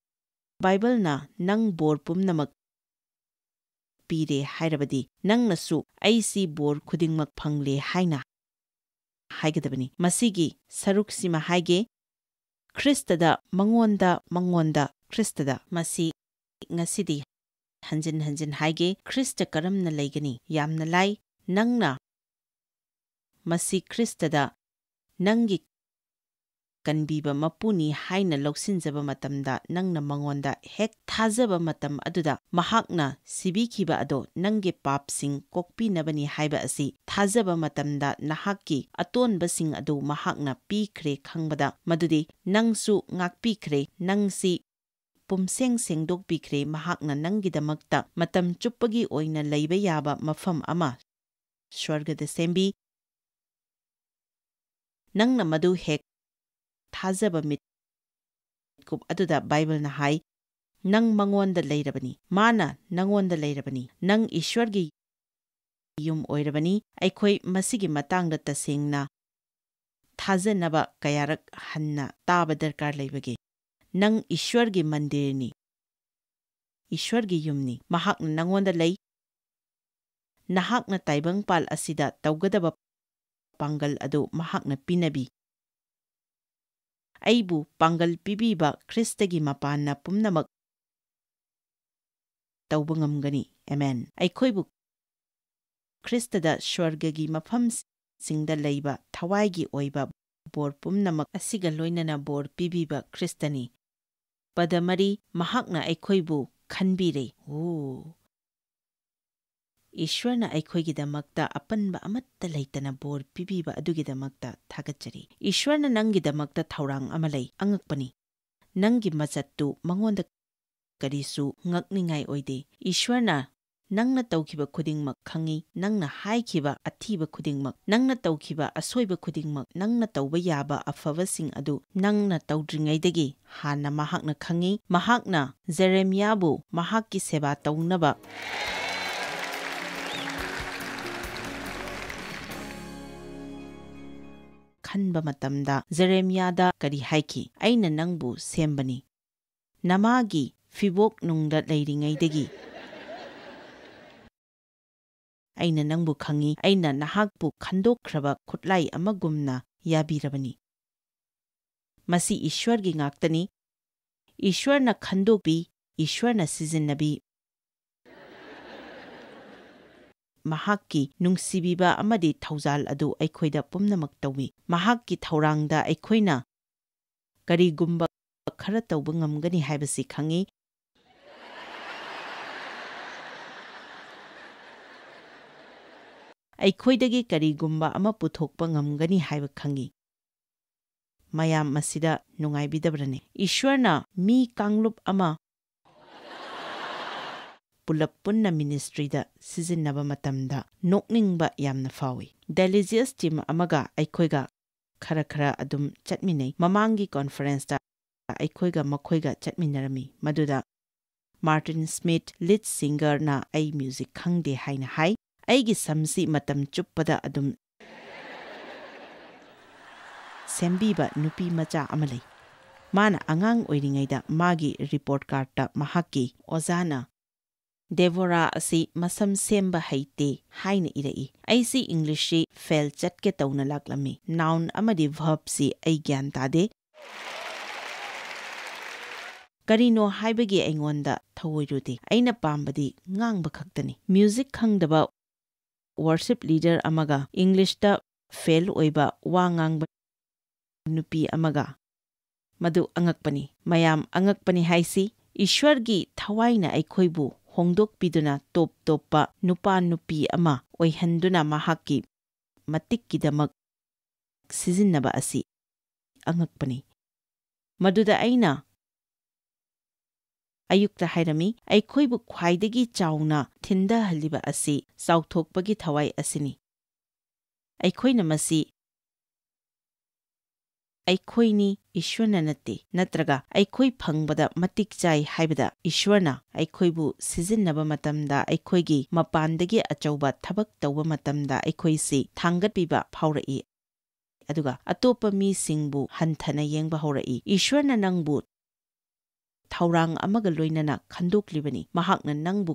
ꯕꯥꯏꯕꯜꯅ ꯅꯪ ꯕꯣꯔ ꯄꯨꯝꯅꯃꯛ ꯄꯤꯔꯦ ꯍꯥꯏꯔꯕꯗꯤ, ꯅꯪꯅꯁꯨ "ꯑꯩꯁꯤ ꯕꯣꯔ ꯈꯨꯗꯤꯡꯃꯛ ꯐꯪꯂꯦ" ꯍꯥꯏꯅ ꯍꯥꯏꯒꯗꯕꯅꯤ꯫ ꯃꯁꯤꯒꯤ ꯁꯔꯨꯛꯁꯤꯃ ꯍꯥꯏꯒꯦ, ꯈ꯭ꯔꯤꯁꯇꯗ, ꯃꯉꯣꯟꯗ, ꯃꯉꯣꯟꯗ, ꯈ꯭ꯔꯤꯁꯇꯗ꯫ ꯃꯁꯤ ꯉꯁꯤꯗꯤ ꯍꯟꯖꯤꯟ ꯍꯟꯖꯤꯟ ꯍꯥꯏꯒꯦ, ꯈ꯭ꯔꯤꯁꯇ ꯀꯔꯝꯅ ꯂꯩꯒꯅꯤ? ꯌꯥꯝꯅ ꯂꯥꯏ, ꯅꯪꯅ ꯃꯁꯤ ꯈ꯭ꯔꯤꯁꯇꯗ ꯅꯪꯒꯤ ꯀꯟꯕꯤꯕ ꯃꯄꯨꯅꯤ ꯍꯥꯏꯅ ꯂꯧꯁꯤꯟꯖꯕ ꯃꯇꯝꯗ, ꯅꯪꯅ ꯃꯉꯣꯟꯗ ꯍꯦꯛ ꯊꯥꯖꯕ ꯃꯇꯝ ꯑꯗꯨꯗ, ꯃꯍꯥꯛꯅ ꯁꯤꯕꯤꯈꯤꯕ ꯑꯗꯣ ꯅꯪꯒꯤ ꯄꯥꯞꯁꯤꯡ ꯀꯣꯛꯄꯤꯅꯕꯅꯤ ꯍꯥꯏꯕ ꯑꯁꯤ ꯊꯥꯖꯕ ꯃꯇꯝꯗ, ꯅꯍꯥꯛꯀꯤ ꯑꯇꯣꯟꯕꯁꯤꯡ ꯑꯗꯨ ꯃꯍꯥꯛꯅ ꯄꯤꯈ꯭ꯔꯦ ꯈꯪꯕꯗ, ꯃꯗꯨꯗꯤ ꯅꯪꯁꯨ ꯉꯥꯛꯄꯤꯈ꯭ꯔꯦ, ꯅꯪꯁꯤ ꯄꯨꯝꯁꯦꯡ ꯁꯦꯡꯗꯣꯛꯄꯤꯈ꯭ꯔꯦ, ꯃꯍꯥꯛꯅ ꯅꯪꯒꯤꯗꯃꯛꯇ ꯃꯇꯝ ꯆꯨꯞꯄꯒꯤ ꯑꯣꯏꯅ ꯂꯩꯕ ꯌꯥꯕ ꯃꯐꯝ ꯑꯃ ꯁ꯭ꯋꯔꯒꯗ ꯁꯦꯝꯕꯤ꯫ ꯅꯪꯅ ꯃꯗꯨ ꯍꯦꯛ ꯊꯥꯖꯕ ꯃꯤꯠꯀꯨꯞ ꯑꯗꯨꯗ ꯕꯥꯏꯕꯜꯅ ꯍꯥꯏ, "ꯅꯪ ꯃꯉꯣꯟꯗ ꯂꯩꯔꯕꯅꯤ, ꯃꯥꯅ ꯅꯉꯣꯟꯗ ꯂꯩꯔꯕꯅꯤ, ꯅꯪ ꯏꯁ꯭ꯋꯔꯒꯤ ꯌꯨꯝ ꯑꯣꯏꯔꯕꯅꯤ꯫" ꯑꯩꯈꯣꯏ ꯃꯁꯤꯒꯤ ꯃꯇꯥꯡꯗ ꯇꯁꯦꯡꯅ ꯊꯥꯖꯅꯕ ꯀꯌꯥꯔꯛ ꯍꯟꯅ ꯇꯥꯕ ꯗꯔꯀꯥꯔ ꯂꯩꯕꯒꯦ? ꯅꯪ ꯏꯁ꯭ꯋꯔꯒꯤ ꯃꯟꯗꯤꯔꯅꯤ, ꯏꯁ꯭ꯋꯔꯒꯤ ꯌꯨꯝꯅꯤ꯫ ꯃꯍꯥꯛꯅ ꯅꯉꯣꯟꯗ ꯂꯩ꯫ ꯅꯍꯥꯛꯅ ꯇꯥꯏꯕꯪꯄꯥꯜ ꯑꯁꯤꯗ ꯇꯧꯒꯗꯕ ꯄꯥꯡꯒꯜ ꯑꯗꯨ ꯃꯍꯥꯛꯅ ꯄꯤꯅꯕꯤ꯫ ꯑꯩꯕꯨ ꯄꯥꯡꯒꯜ ꯄꯤꯕꯤꯕ ꯈ꯭ꯔꯤꯁꯇꯒꯤ ꯃꯄꯥꯟꯅ ꯄꯨꯝꯅꯃꯛ ꯇꯧꯕ ꯉꯝꯒꯅꯤ꯫ ꯑꯦꯃꯦꯟ꯫ ꯑꯩꯈꯣꯏꯕꯨ ꯈ꯭ꯔꯤꯁꯇꯗ ꯁ꯭ꯋꯔꯒꯒꯤ ꯃꯐꯝꯁꯤꯡꯗ ꯂꯩꯕ ꯊꯋꯥꯏꯒꯤ ꯑꯣꯏꯕ ꯕꯣꯔ ꯄꯨꯝꯅꯃꯛ ꯑꯁꯤꯒ ꯂꯣꯏꯅꯅ ꯕꯣꯔ ꯄꯤꯕꯤꯕ ꯈ꯭ꯔꯤꯁꯇꯅꯤ꯫ ꯄꯗ ꯃꯔꯤ, ꯃꯍꯥꯛꯅ ꯑꯩꯈꯣꯏꯕꯨ ꯈꯟꯕꯤꯔꯦ꯫ ꯑꯣ! ꯏꯁ꯭ꯋꯔꯅ ꯑꯩꯈꯣꯏꯒꯤꯗꯃꯛꯇ ꯑꯄꯟꯕ ꯑꯃꯠꯇ ꯂꯩꯇꯅ ꯕꯣꯔ ꯄꯤꯕꯤꯕ ꯑꯗꯨꯒꯤꯗꯃꯛꯇ ꯊꯥꯒꯠꯆꯔꯤ꯫ ꯏꯁ꯭ꯋꯔꯅ ꯅꯪꯒꯤꯗꯃꯛꯇ ꯊꯧꯔꯥꯡ ꯑꯃ ꯂꯩ꯫ ꯑꯉꯛꯄꯅꯤ꯫ ꯅꯪꯒꯤ ꯃꯆꯠꯇꯨ ꯃꯉꯣꯟꯗ ꯀꯔꯤꯁꯨ ꯉꯛꯅꯤꯡꯉꯥꯏ ꯑꯣꯏꯗꯦ꯫ ꯏꯁ꯭ꯋꯔꯅ ꯅꯪꯅ ꯇꯧꯈꯤꯕ ꯈꯨꯗꯤꯡꯃꯛ ꯈꯪꯏ, ꯅꯪꯅ ꯍꯥꯏꯈꯤꯕ ꯑꯊꯤꯕ ꯈꯨꯗꯤꯡꯃꯛ, ꯅꯪꯅ ꯇꯧꯈꯤꯕ ꯑꯁꯣꯏꯕ ꯈꯨꯗꯤꯡꯃꯛ, ꯅꯪꯅ ꯇꯧꯕ ꯌꯥꯕ ꯑꯐꯕꯁꯤꯡ ꯑꯗꯨ ꯅꯪꯅ ꯇꯧꯗ꯭ꯔꯤꯉꯩꯗꯒꯤ ꯍꯥꯟꯅ ꯃꯍꯥꯛꯅ ꯈꯪꯏ꯫ ꯃꯍꯥꯛꯅ ꯖꯦꯔꯦꯃꯤꯌꯥꯕꯨ ꯃꯍꯥꯛꯀꯤ ꯁꯦꯕꯥ ꯇꯧꯅꯕ ꯈꯟꯕ ꯃꯇꯝꯗ ꯖꯦꯔꯦꯃꯤꯌꯥꯗ ꯀꯔꯤ ꯍꯥꯏꯈꯤ? "ꯑꯩꯅ ꯅꯪꯕꯨ ꯁꯦꯝꯕꯅꯤ꯫ ꯅꯃꯥꯒꯤ ꯐꯤꯕꯣꯛ ꯅꯨꯡꯗ ꯂꯩꯔꯤꯉꯩꯗꯒꯤ ꯑꯩꯅ ꯅꯪꯕꯨ ꯈꯪꯏ꯫ ꯑꯩꯅ ꯅꯍꯥꯛꯄꯨ ꯈꯟꯗꯣꯛꯈ꯭ꯔꯕ ꯈꯨꯠꯂꯥꯏ ꯑꯃꯒꯨꯝꯅ ꯌꯥꯕꯤꯔꯕꯅꯤ꯫" ꯃꯁꯤ ꯏꯁ꯭ꯋꯔꯒꯤ ꯉꯥꯛꯇꯅꯤ꯫ ꯏꯁ꯭ꯋꯔꯅ ꯈꯟꯗꯣꯛꯄꯤ, ꯏꯁ꯭ꯋꯔꯅ ꯁꯤꯖꯤꯟꯅꯕꯤ꯫ ꯃꯍꯥꯛꯀꯤ ꯅꯨꯡꯁꯤꯕꯤꯕ ꯑꯃꯗꯤ ꯊꯧꯖꯥꯜ ꯑꯗꯨ ꯑꯩꯈꯣꯏꯗ ꯄꯨꯝꯅꯃꯛ ꯇꯧꯏ꯫ ꯃꯍꯥꯛꯀꯤ ꯊꯧꯔꯥꯡꯗ ꯑꯩꯈꯣꯏꯅ ꯀꯔꯤꯒꯨꯝꯕ ꯈꯔ ꯇꯧꯕ ꯉꯝꯒꯅꯤ ꯍꯥꯏꯕꯁꯤ ꯈꯪꯏ꯫ ꯑꯩꯈꯣꯏꯗꯒꯤ ꯀꯔꯤꯒꯨꯝꯕ ꯑꯃ ꯄꯨꯊꯣꯛꯄ ꯉꯝꯒꯅꯤ ꯍꯥꯏꯕ ꯈꯪꯏ꯫ ꯃꯌꯥꯝ ꯃꯁꯤꯗ ꯅꯨꯡꯉꯥꯏꯕꯤꯗꯕ꯭ꯔꯅꯦ? ꯏꯁ꯭ꯋꯔꯅ ꯃꯤ ꯀꯥꯡꯂꯨꯞ ꯑꯃ ꯄꯨꯂꯞ ꯄꯨꯟꯅ ꯃꯤꯅꯤꯁꯇ꯭ꯔꯤꯗ ꯁꯤꯖꯤꯟꯅꯕ ꯃꯇꯝꯗ ꯅꯣꯛꯅꯤꯡꯕ ꯌꯥꯝꯅ ꯐꯥꯎꯏ꯫ ꯗꯦꯂꯤꯖꯤꯌꯁ ꯇꯤꯝ ꯑꯃꯒ ꯑꯩꯈꯣꯏꯒ ꯈꯔ ꯈꯔ ꯑꯗꯨꯝ ꯆꯠꯃꯤꯟꯅꯩ꯫ ꯃꯃꯥꯡꯒꯤ ꯀꯣꯟꯐꯔꯦꯟꯁꯇ ꯑꯩꯈꯣꯏꯒ ꯃꯈꯣꯏꯒ ꯆꯠꯃꯤꯟꯅꯔꯝꯃꯤ, ꯃꯗꯨꯗ ꯃꯥꯔꯇꯤꯟ ꯁ꯭ꯃꯤꯊ, ꯂꯤꯗ ꯁꯤꯡꯒꯔꯅ ꯑꯩ ꯃ꯭ꯌꯨꯖꯤꯛ ꯈꯪꯗꯦ ꯍꯥꯏꯅ ꯍꯥꯏ꯫ ꯑꯩꯒꯤ ꯁꯝꯁꯤ ꯃꯇꯝ ꯆꯨꯞꯄꯗ ꯑꯗꯨꯝ ꯁꯦꯝꯕꯤꯕ ꯅꯨꯄꯤ ꯃꯆꯥ ꯑꯃ ꯂꯩ꯫ ꯃꯥꯅ ꯑꯉꯥꯡ ꯑꯣꯏꯔꯤꯉꯩꯗ ꯃꯥꯒꯤ ꯔꯤꯄꯣꯔꯠ ꯀꯥꯔꯠꯇ ꯃꯍꯥꯛꯀꯤ ꯑꯣꯖꯥꯅ "ꯗꯦꯕꯣꯔꯥ ꯑꯁꯤ ꯃꯁꯝ ꯁꯦꯝꯕ ꯍꯩꯇꯦ" ꯍꯥꯏꯅ ꯏꯔꯛꯏ꯫ ꯑꯩꯁꯤ ꯏꯪꯂꯤꯁꯁꯤ ꯐꯦꯜ ꯆꯠꯀꯦ ꯇꯧꯅ ꯂꯥꯛꯂꯝꯃꯤ꯫ ꯅꯥꯎꯟ ꯑꯃꯗꯤ ꯚꯔꯕꯁꯤ ꯑꯩ ꯒ꯭ꯌꯥꯟ ꯇꯥꯗꯦ꯫ ꯀꯔꯤꯅꯣ ꯍꯥꯏꯕꯒꯤ ꯑꯩꯉꯣꯟꯗ ꯊꯧꯑꯣꯏꯔꯨꯗꯦ꯫ ꯑꯩꯅ ꯄꯥꯝꯕꯗꯤ ꯉꯥꯡꯕ ꯈꯛꯇꯅꯤ꯫ ꯃ꯭ꯌꯨꯖꯤꯛ ꯈꯪꯗꯕ ꯋꯔꯁꯤꯞ ꯂꯤꯗꯔ ꯑꯃꯒ ꯏꯪꯂꯤꯁꯇ ꯐꯦꯜ ꯑꯣꯏꯕ ꯋꯥ ꯉꯥꯡꯕ ꯅꯨꯄꯤ ꯑꯃꯒ꯫ ꯃꯗꯨ ꯑꯉꯛꯄꯅꯤ꯫ ꯃꯌꯥꯝ, ꯑꯉꯛꯄꯅꯤ ꯍꯥꯏꯁꯤ ꯏꯁ꯭ꯋꯔꯒꯤ ꯊꯋꯥꯏꯅ ꯑꯩꯈꯣꯏꯕꯨ ꯍꯣꯡꯗꯣꯛꯄꯤꯗꯨꯅ ꯇꯣꯞ ꯇꯣꯞꯄ ꯅꯨꯄꯥ ꯅꯨꯄꯤ ꯑꯃ ꯑꯣꯏꯍꯟꯗꯨꯅ ꯃꯍꯥꯛꯀꯤ ꯃꯇꯤꯛꯀꯤꯗꯃꯛ ꯁꯤꯖꯤꯟꯅꯕ ꯑꯁꯤ ꯑꯉꯛꯄꯅꯤ꯫ ꯃꯗꯨꯗ ꯑꯩꯅ ꯑꯌꯨꯛꯇ ꯍꯥꯏꯔꯝꯃꯤ, ꯑꯩꯈꯣꯏꯕꯨ ꯈ꯭ꯋꯥꯏꯗꯒꯤ ꯆꯥꯎꯅ ꯊꯤꯟꯊꯍꯜꯂꯤꯕ ꯑꯁꯤ ꯆꯥꯎꯊꯣꯛꯄꯒꯤ ꯊꯋꯥꯏ ꯑꯁꯤꯅꯤ꯫ ꯑꯩꯈꯣꯏꯅ ꯃꯁꯤ ꯑꯩꯈꯣꯏꯅꯤ, ꯏꯁ꯭ꯋꯔꯅ ꯅꯠꯇꯦ, ꯅꯠꯇ꯭ꯔꯒ ꯑꯩꯈꯣꯏ ꯐꯪꯕꯗ ꯃꯇꯤꯛ ꯆꯥꯏ ꯍꯥꯏꯕꯗ ꯏꯁ꯭ꯋꯔꯅ ꯑꯩꯈꯣꯏꯕꯨ ꯁꯤꯖꯤꯟꯅꯕ ꯃꯇꯝꯗ ꯑꯩꯈꯣꯏꯒꯤ ꯃꯄꯥꯟꯗꯒꯤ ꯑꯆꯧꯕ ꯊꯕꯛ ꯇꯧꯕ ꯃꯇꯝꯗ ꯑꯩꯈꯣꯏꯁꯤ ꯊꯥꯡꯒꯠꯄꯤꯕ ꯐꯥꯎꯔꯛꯏ꯫ ꯑꯗꯨꯒ ꯑꯇꯣꯞꯄ ꯃꯤꯁꯤꯡꯕꯨ ꯍꯟꯊꯅ ꯌꯦꯡꯕ ꯍꯧꯔꯛꯏ꯫ ꯏꯁ꯭ꯋꯔꯅ ꯅꯪꯕꯨ ꯊꯧꯔꯥꯡ ꯑꯃꯒ ꯂꯣꯏꯅꯅ ꯈꯟꯗꯣꯛꯂꯤꯕꯅꯤ꯫ ꯃꯍꯥꯛꯅ ꯅꯪꯕꯨ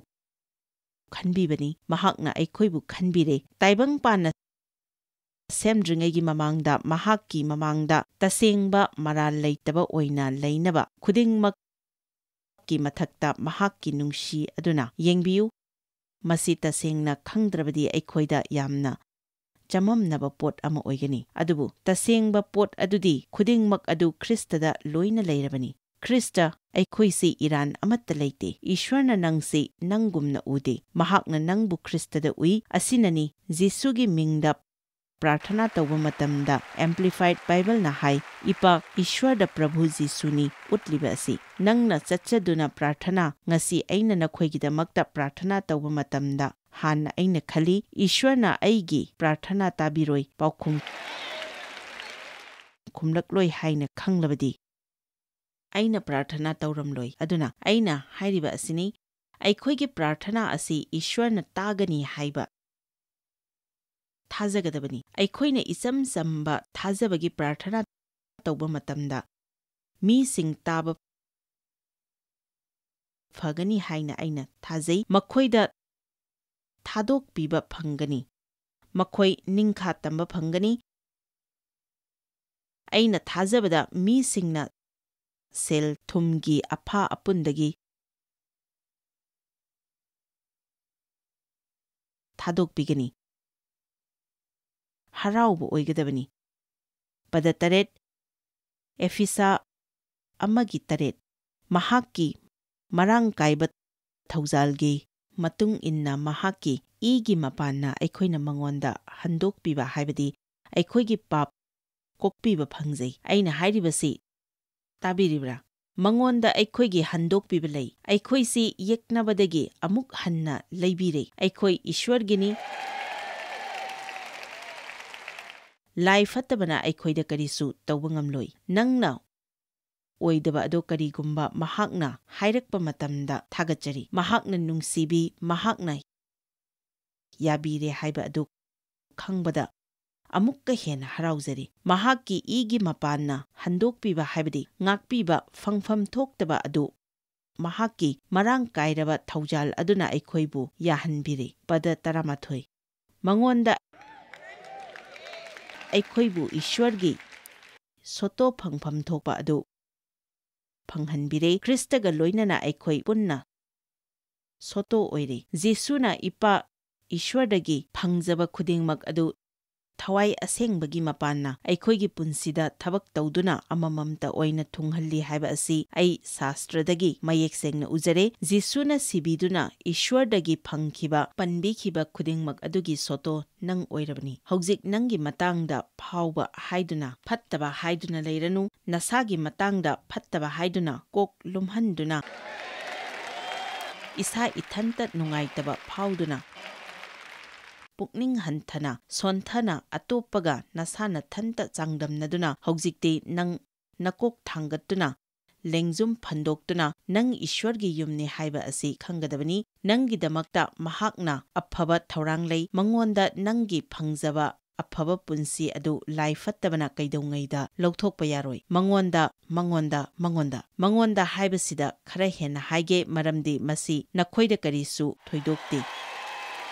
ꯈꯟꯕꯤꯕꯅꯤ꯫ ꯃꯍꯥꯛꯅ ꯑꯩꯈꯣꯏꯕꯨ ꯈꯟꯕꯤꯔꯦ꯫ ꯇꯥꯏꯕꯪꯄꯥꯟꯅ ꯁꯦꯝꯗ꯭ꯔꯤꯉꯩꯒꯤ ꯃꯃꯥꯡꯗ, ꯃꯍꯥꯛꯀꯤ ꯃꯃꯥꯡꯗ ꯇꯁꯦꯡꯕ ꯃꯔꯥꯜ ꯂꯩꯇꯕ ꯑꯣꯏꯅ ꯂꯩꯅꯕ ꯈꯨꯗꯤꯡꯃꯛꯀꯤ ꯃꯊꯛꯇ ꯃꯍꯥꯛꯀꯤ ꯅꯨꯡꯁꯤ ꯑꯗꯨꯅ ꯌꯦꯡꯕꯤꯌꯨ꯫ ꯃꯁꯤ ꯇꯁꯦꯡꯅ ꯈꯪꯗ꯭ꯔꯕꯗꯤ ꯑꯩꯈꯣꯏꯗ ꯌꯥꯝꯅ ꯆꯃꯝꯅꯕ ꯄꯣꯠ ꯑꯃ ꯑꯣꯏꯒꯅꯤ꯫ ꯑꯗꯨꯕꯨ ꯇꯁꯦꯡꯕ ꯄꯣꯠ ꯑꯗꯨꯗꯤ ꯈꯨꯗꯤꯡꯃꯛ ꯑꯗꯨ ꯈ꯭ꯔꯤꯁꯇꯗ ꯂꯣꯏꯅ ꯂꯩꯔꯕꯅꯤ꯫ ꯈ꯭ꯔꯤꯁꯇ ꯑꯩꯈꯣꯏꯁꯤ ꯏꯔꯥꯟ ꯑꯃꯠꯇ ꯂꯩꯇꯦ꯫ ꯏꯁ꯭ꯋꯔꯅ ꯅꯪꯁꯤ ꯅꯪꯒꯨꯝꯅ ꯎꯗꯦ꯫ ꯃꯍꯥꯛꯅ ꯅꯪꯕꯨ ꯈ꯭ꯔꯤꯁꯇꯗ ꯎꯏ꯫ ꯑꯁꯤꯅꯅꯤ ꯖꯤꯁꯨꯒꯤ ꯃꯤꯡꯗ ꯄ꯭ꯔꯥꯔꯊꯅꯥ ꯇꯧꯕ ꯃꯇꯝꯗ Amplified Bibleꯅ ꯍꯥꯏ, "ꯏꯄꯥ ꯏꯁ꯭ꯋꯔꯗ ꯄ꯭ꯔꯚꯨ ꯖꯤꯁꯨꯅꯤ" ꯎꯠꯂꯤꯕ ꯑꯁꯤ꯫ ꯅꯪꯅ ꯆꯠꯆꯗꯨꯅ ꯄ꯭ꯔꯥꯔꯊꯅꯥ, ꯉꯁꯤ ꯑꯩꯅ ꯅꯈꯣꯏꯒꯤꯗꯃꯛꯇ ꯄ꯭ꯔꯥꯔꯊꯅꯥ ꯇꯧꯕ ꯃꯇꯝꯗ ꯍꯥꯟꯅ ꯑꯩꯅ ꯈꯜꯂꯤ, "ꯏꯁ꯭ꯋꯔꯅ ꯑꯩꯒꯤ ꯄ꯭ꯔꯥꯔꯊꯅꯥ ꯇꯥꯕꯤꯔꯣꯏ, ꯄꯥꯎꯈꯨꯝ ꯈꯨꯝꯂꯛꯂꯣꯏ" ꯍꯥꯏꯅ ꯈꯪꯂꯕꯗꯤ ꯑꯩꯅ ꯄ꯭ꯔꯥꯔꯊꯅꯥ ꯇꯧꯔꯝꯂꯣꯏ꯫ ꯑꯗꯨꯅ ꯑꯩꯅ ꯍꯥꯏꯔꯤꯕ ꯑꯁꯤꯅꯤ, ꯑꯩꯈꯣꯏꯒꯤ ꯄ꯭ꯔꯥꯔꯊꯅꯥ ꯑꯁꯤ ꯏꯁ꯭ꯋꯔꯅ ꯇꯥꯒꯅꯤ ꯍꯥꯏꯕ ꯊꯥꯖꯒꯗꯕꯅꯤ꯫ ꯑꯩꯈꯣꯏꯅ ꯏꯆꯝ ꯆꯝꯕ ꯊꯥꯖꯕꯒꯤ ꯄ꯭ꯔꯥꯔꯊꯅꯥ ꯇꯧꯕ ꯃꯇꯝꯗ ꯃꯤꯁꯤꯡ ꯇꯥꯕ ꯐꯒꯅꯤ ꯍꯥꯏꯅ ꯑꯩꯅ ꯊꯥꯖꯩ꯫ ꯃꯈꯣꯏꯗ ꯊꯥꯗꯣꯛꯄꯤꯕ ꯐꯪꯒꯅꯤ꯫ ꯃꯈꯣꯏ ꯅꯤꯡꯈꯥ ꯇꯝꯕ ꯐꯪꯒꯅꯤ꯫ ꯑꯩꯅ ꯊꯥꯖꯕꯗ ꯃꯤꯁꯤꯡꯅ ꯁꯦꯜ ꯊꯨꯝꯒꯤ ꯑꯐ ꯑꯄꯨꯟꯗꯒꯤ ꯊꯥꯗꯣꯛꯄꯤꯒꯅꯤ꯫ ꯍꯔꯥꯎꯕ ꯑꯣꯏꯒꯗꯕꯅꯤ꯫ ꯄꯗ ꯇꯔꯦꯠ, ꯑꯦꯐꯤꯁꯥ ꯑꯃꯒꯤ ꯇꯔꯦꯠ꯫ ꯃꯍꯥꯛꯀꯤ ꯃꯔꯥꯡ ꯀꯥꯏꯕ ꯊꯧꯖꯥꯜꯒꯤ ꯃꯇꯨꯡ ꯏꯟꯅ ꯃꯍꯥꯛꯀꯤ ꯏꯒꯤ ꯃꯄꯥꯟꯅ ꯑꯩꯈꯣꯏꯅ ꯃꯉꯣꯟꯗ ꯍꯟꯗꯣꯛꯄꯤꯕ, ꯍꯥꯏꯕꯗꯤ ꯑꯩꯈꯣꯏꯒꯤ ꯄꯥꯞ ꯀꯣꯛꯄꯤꯕ ꯐꯪꯖꯩ꯫ ꯑꯩꯅ ꯍꯥꯏꯔꯤꯕꯁꯤ ꯇꯥꯕꯤꯔꯤꯕ꯭ꯔꯥ? ꯃꯉꯣꯟꯗ ꯑꯩꯈꯣꯏꯒꯤ ꯍꯟꯗꯣꯛꯄꯤꯕ ꯂꯩ꯫ ꯑꯩꯈꯣꯏꯁꯤ ꯌꯦꯛꯅꯕꯗꯒꯤ ꯑꯃꯨꯛ ꯍꯟꯅ ꯂꯩꯕꯤꯔꯦ꯫ ꯑꯩꯈꯣꯏ ꯏꯁ꯭ꯋꯔꯒꯤꯅꯤ꯫ ꯂꯥꯏ ꯐꯠꯇꯕꯅ ꯑꯩꯈꯣꯏꯗ ꯀꯔꯤꯁꯨ ꯇꯧꯕ ꯉꯝꯂꯣꯏ꯫ ꯅꯪꯅ ꯑꯣꯏꯗꯕ ꯑꯗꯨ ꯀꯔꯤꯒꯨꯝꯕ ꯃꯍꯥꯛꯅ ꯍꯥꯏꯔꯛꯄ ꯃꯇꯝꯗ ꯊꯥꯒꯠꯆꯔꯤ꯫ ꯃꯍꯥꯛꯅ ꯅꯨꯡꯁꯤꯕꯤ, ꯃꯍꯥꯛꯅ ꯌꯥꯕꯤꯔꯦ ꯍꯥꯏꯕ ꯑꯗꯨ ꯈꯪꯕꯗ ꯑꯃꯨꯛꯀ ꯍꯦꯟꯅ ꯍꯔꯥꯎꯖꯔꯤ꯫ ꯃꯍꯥꯛꯀꯤ ꯏꯒꯤ ꯃꯄꯥꯟꯅ ꯍꯟꯗꯣꯛꯄꯤꯕ ꯍꯥꯏꯕꯗꯤ ꯉꯥꯛꯄꯤꯕ ꯐꯪꯐꯝ ꯊꯣꯛꯇꯕ ꯑꯗꯨ ꯃꯍꯥꯛꯀꯤ ꯃꯔꯥꯡ ꯀꯥꯏꯔꯕ ꯊꯧꯖꯥꯜ ꯑꯗꯨꯅ ꯑꯩꯈꯣꯏꯕꯨ ꯌꯥꯍꯟꯕꯤꯔꯤ꯫ ꯄꯗ ꯇꯔꯥꯃꯥꯊꯣꯏ꯫ ꯃꯉꯣꯟꯗ ꯑꯩꯈꯣꯏꯕꯨ ꯏꯁ꯭ꯋꯔꯒꯤ ꯁꯣꯇꯣ ꯐꯪꯐꯝ ꯊꯣꯛꯄ ꯑꯗꯨ ꯐꯪꯍꯟꯕꯤꯔꯦ꯫ ꯈ꯭ꯔꯤꯁꯇꯒ ꯂꯣꯏꯅꯅ ꯑꯩꯈꯣꯏ ꯄꯨꯟꯅ ꯁꯣꯇꯣ ꯑꯣꯏꯔꯦ꯫ ꯖꯤꯁꯨꯅ ꯏꯄꯥ ꯏꯁ꯭ꯋꯔꯗꯒꯤ ꯐꯪꯖꯕ ꯈꯨꯗꯤꯡꯃꯛ ꯑꯗꯨ ꯊꯋꯥꯏ ꯑꯁꯦꯡꯕꯒꯤ ꯃꯄꯥꯟꯅ ꯑꯩꯈꯣꯏꯒꯤ ꯄꯨꯟꯁꯤꯗ ꯊꯕꯛ ꯇꯧꯗꯨꯅ ꯑꯃꯃꯝꯇ ꯑꯣꯏꯅ ꯊꯨꯡꯍꯜꯂꯤ ꯍꯥꯏꯕ ꯑꯁꯤ ꯑꯩ ꯁꯥꯁꯇ꯭ꯔꯗꯒꯤ ꯃꯌꯦꯛ ꯁꯦꯡꯅ ꯎꯖꯔꯦ꯫ ꯖꯤꯁꯨꯅ ꯁꯤꯕꯤꯗꯨꯅ ꯏꯁ꯭ꯋꯔꯗꯒꯤ ꯐꯪꯈꯤꯕ, ꯄꯟꯕꯤꯈꯤꯕ ꯈꯨꯗꯤꯡꯃꯛ ꯑꯗꯨꯒꯤ ꯁꯣꯇꯣ ꯅꯪ ꯑꯣꯏꯔꯕꯅꯤ꯫ ꯍꯧꯖꯤꯛ ꯅꯪꯒꯤ ꯃꯇꯥꯡꯗ ꯐꯥꯎꯕ ꯍꯥꯏꯗꯨꯅ, ꯐꯠꯇꯕ ꯍꯥꯏꯗꯨꯅ ꯂꯩꯔꯅꯨ꯫ ꯅꯁꯥꯒꯤ ꯃꯇꯥꯡꯗ ꯐꯠꯇꯕ ꯍꯥꯏꯗꯨꯅ, ꯀꯣꯛ ꯂꯨꯝꯍꯟꯗꯨꯅ, ꯏꯁꯥ ꯏꯊꯟꯇ ꯅꯨꯡꯉꯥꯏꯇꯕ ꯐꯥꯎꯗꯨꯅ, ꯄꯨꯛꯅꯤꯡ ꯍꯟꯊꯅ, ꯁꯣꯟꯊꯅ, ꯑꯇꯣꯞꯄꯒ ꯅꯁꯥ ꯅꯊꯟꯇ ꯆꯥꯡꯗꯝꯅꯗꯨꯅ, ꯍꯧꯖꯤꯛꯇꯤ ꯅꯪ ꯅꯀꯣꯛ ꯊꯥꯡꯒꯠꯇꯨꯅ, ꯂꯦꯡꯖꯨꯝ ꯐꯟꯗꯣꯛꯇꯨꯅ, ꯅꯪ ꯏꯁ꯭ꯋꯔꯒꯤ ꯌꯨꯝꯅꯤ ꯍꯥꯏꯕ ꯑꯁꯤ ꯈꯪꯒꯗꯕꯅꯤ꯫ ꯅꯪꯒꯤꯗꯃꯛꯇ ꯃꯍꯥꯛꯅ ꯑꯐꯕ ꯊꯧꯔꯥꯡ ꯂꯩ꯫ ꯃꯉꯣꯟꯗ ꯅꯪꯒꯤ ꯐꯪꯖꯕ ꯑꯐꯕ ꯄꯨꯟꯁꯤ ꯑꯗꯨ ꯂꯥꯏ ꯐꯠꯇꯕꯅ ꯀꯩꯗꯧꯉꯩꯗ ꯂꯧꯊꯣꯛꯄ ꯌꯥꯔꯣꯏ꯫ ꯃꯉꯣꯟꯗ, ꯃꯉꯣꯟꯗ, ꯃꯉꯣꯟꯗ꯫ ꯃꯉꯣꯟꯗ ꯍꯥꯏꯕꯁꯤꯗ ꯈꯔ ꯍꯦꯟꯅ ꯍꯥꯏꯒꯦ, ꯃꯔꯝꯗꯤ ꯃꯁꯤ ꯅꯈꯣꯏꯗ ꯀꯔꯤꯁꯨ ꯊꯣꯏꯗꯣꯛꯇꯦ꯫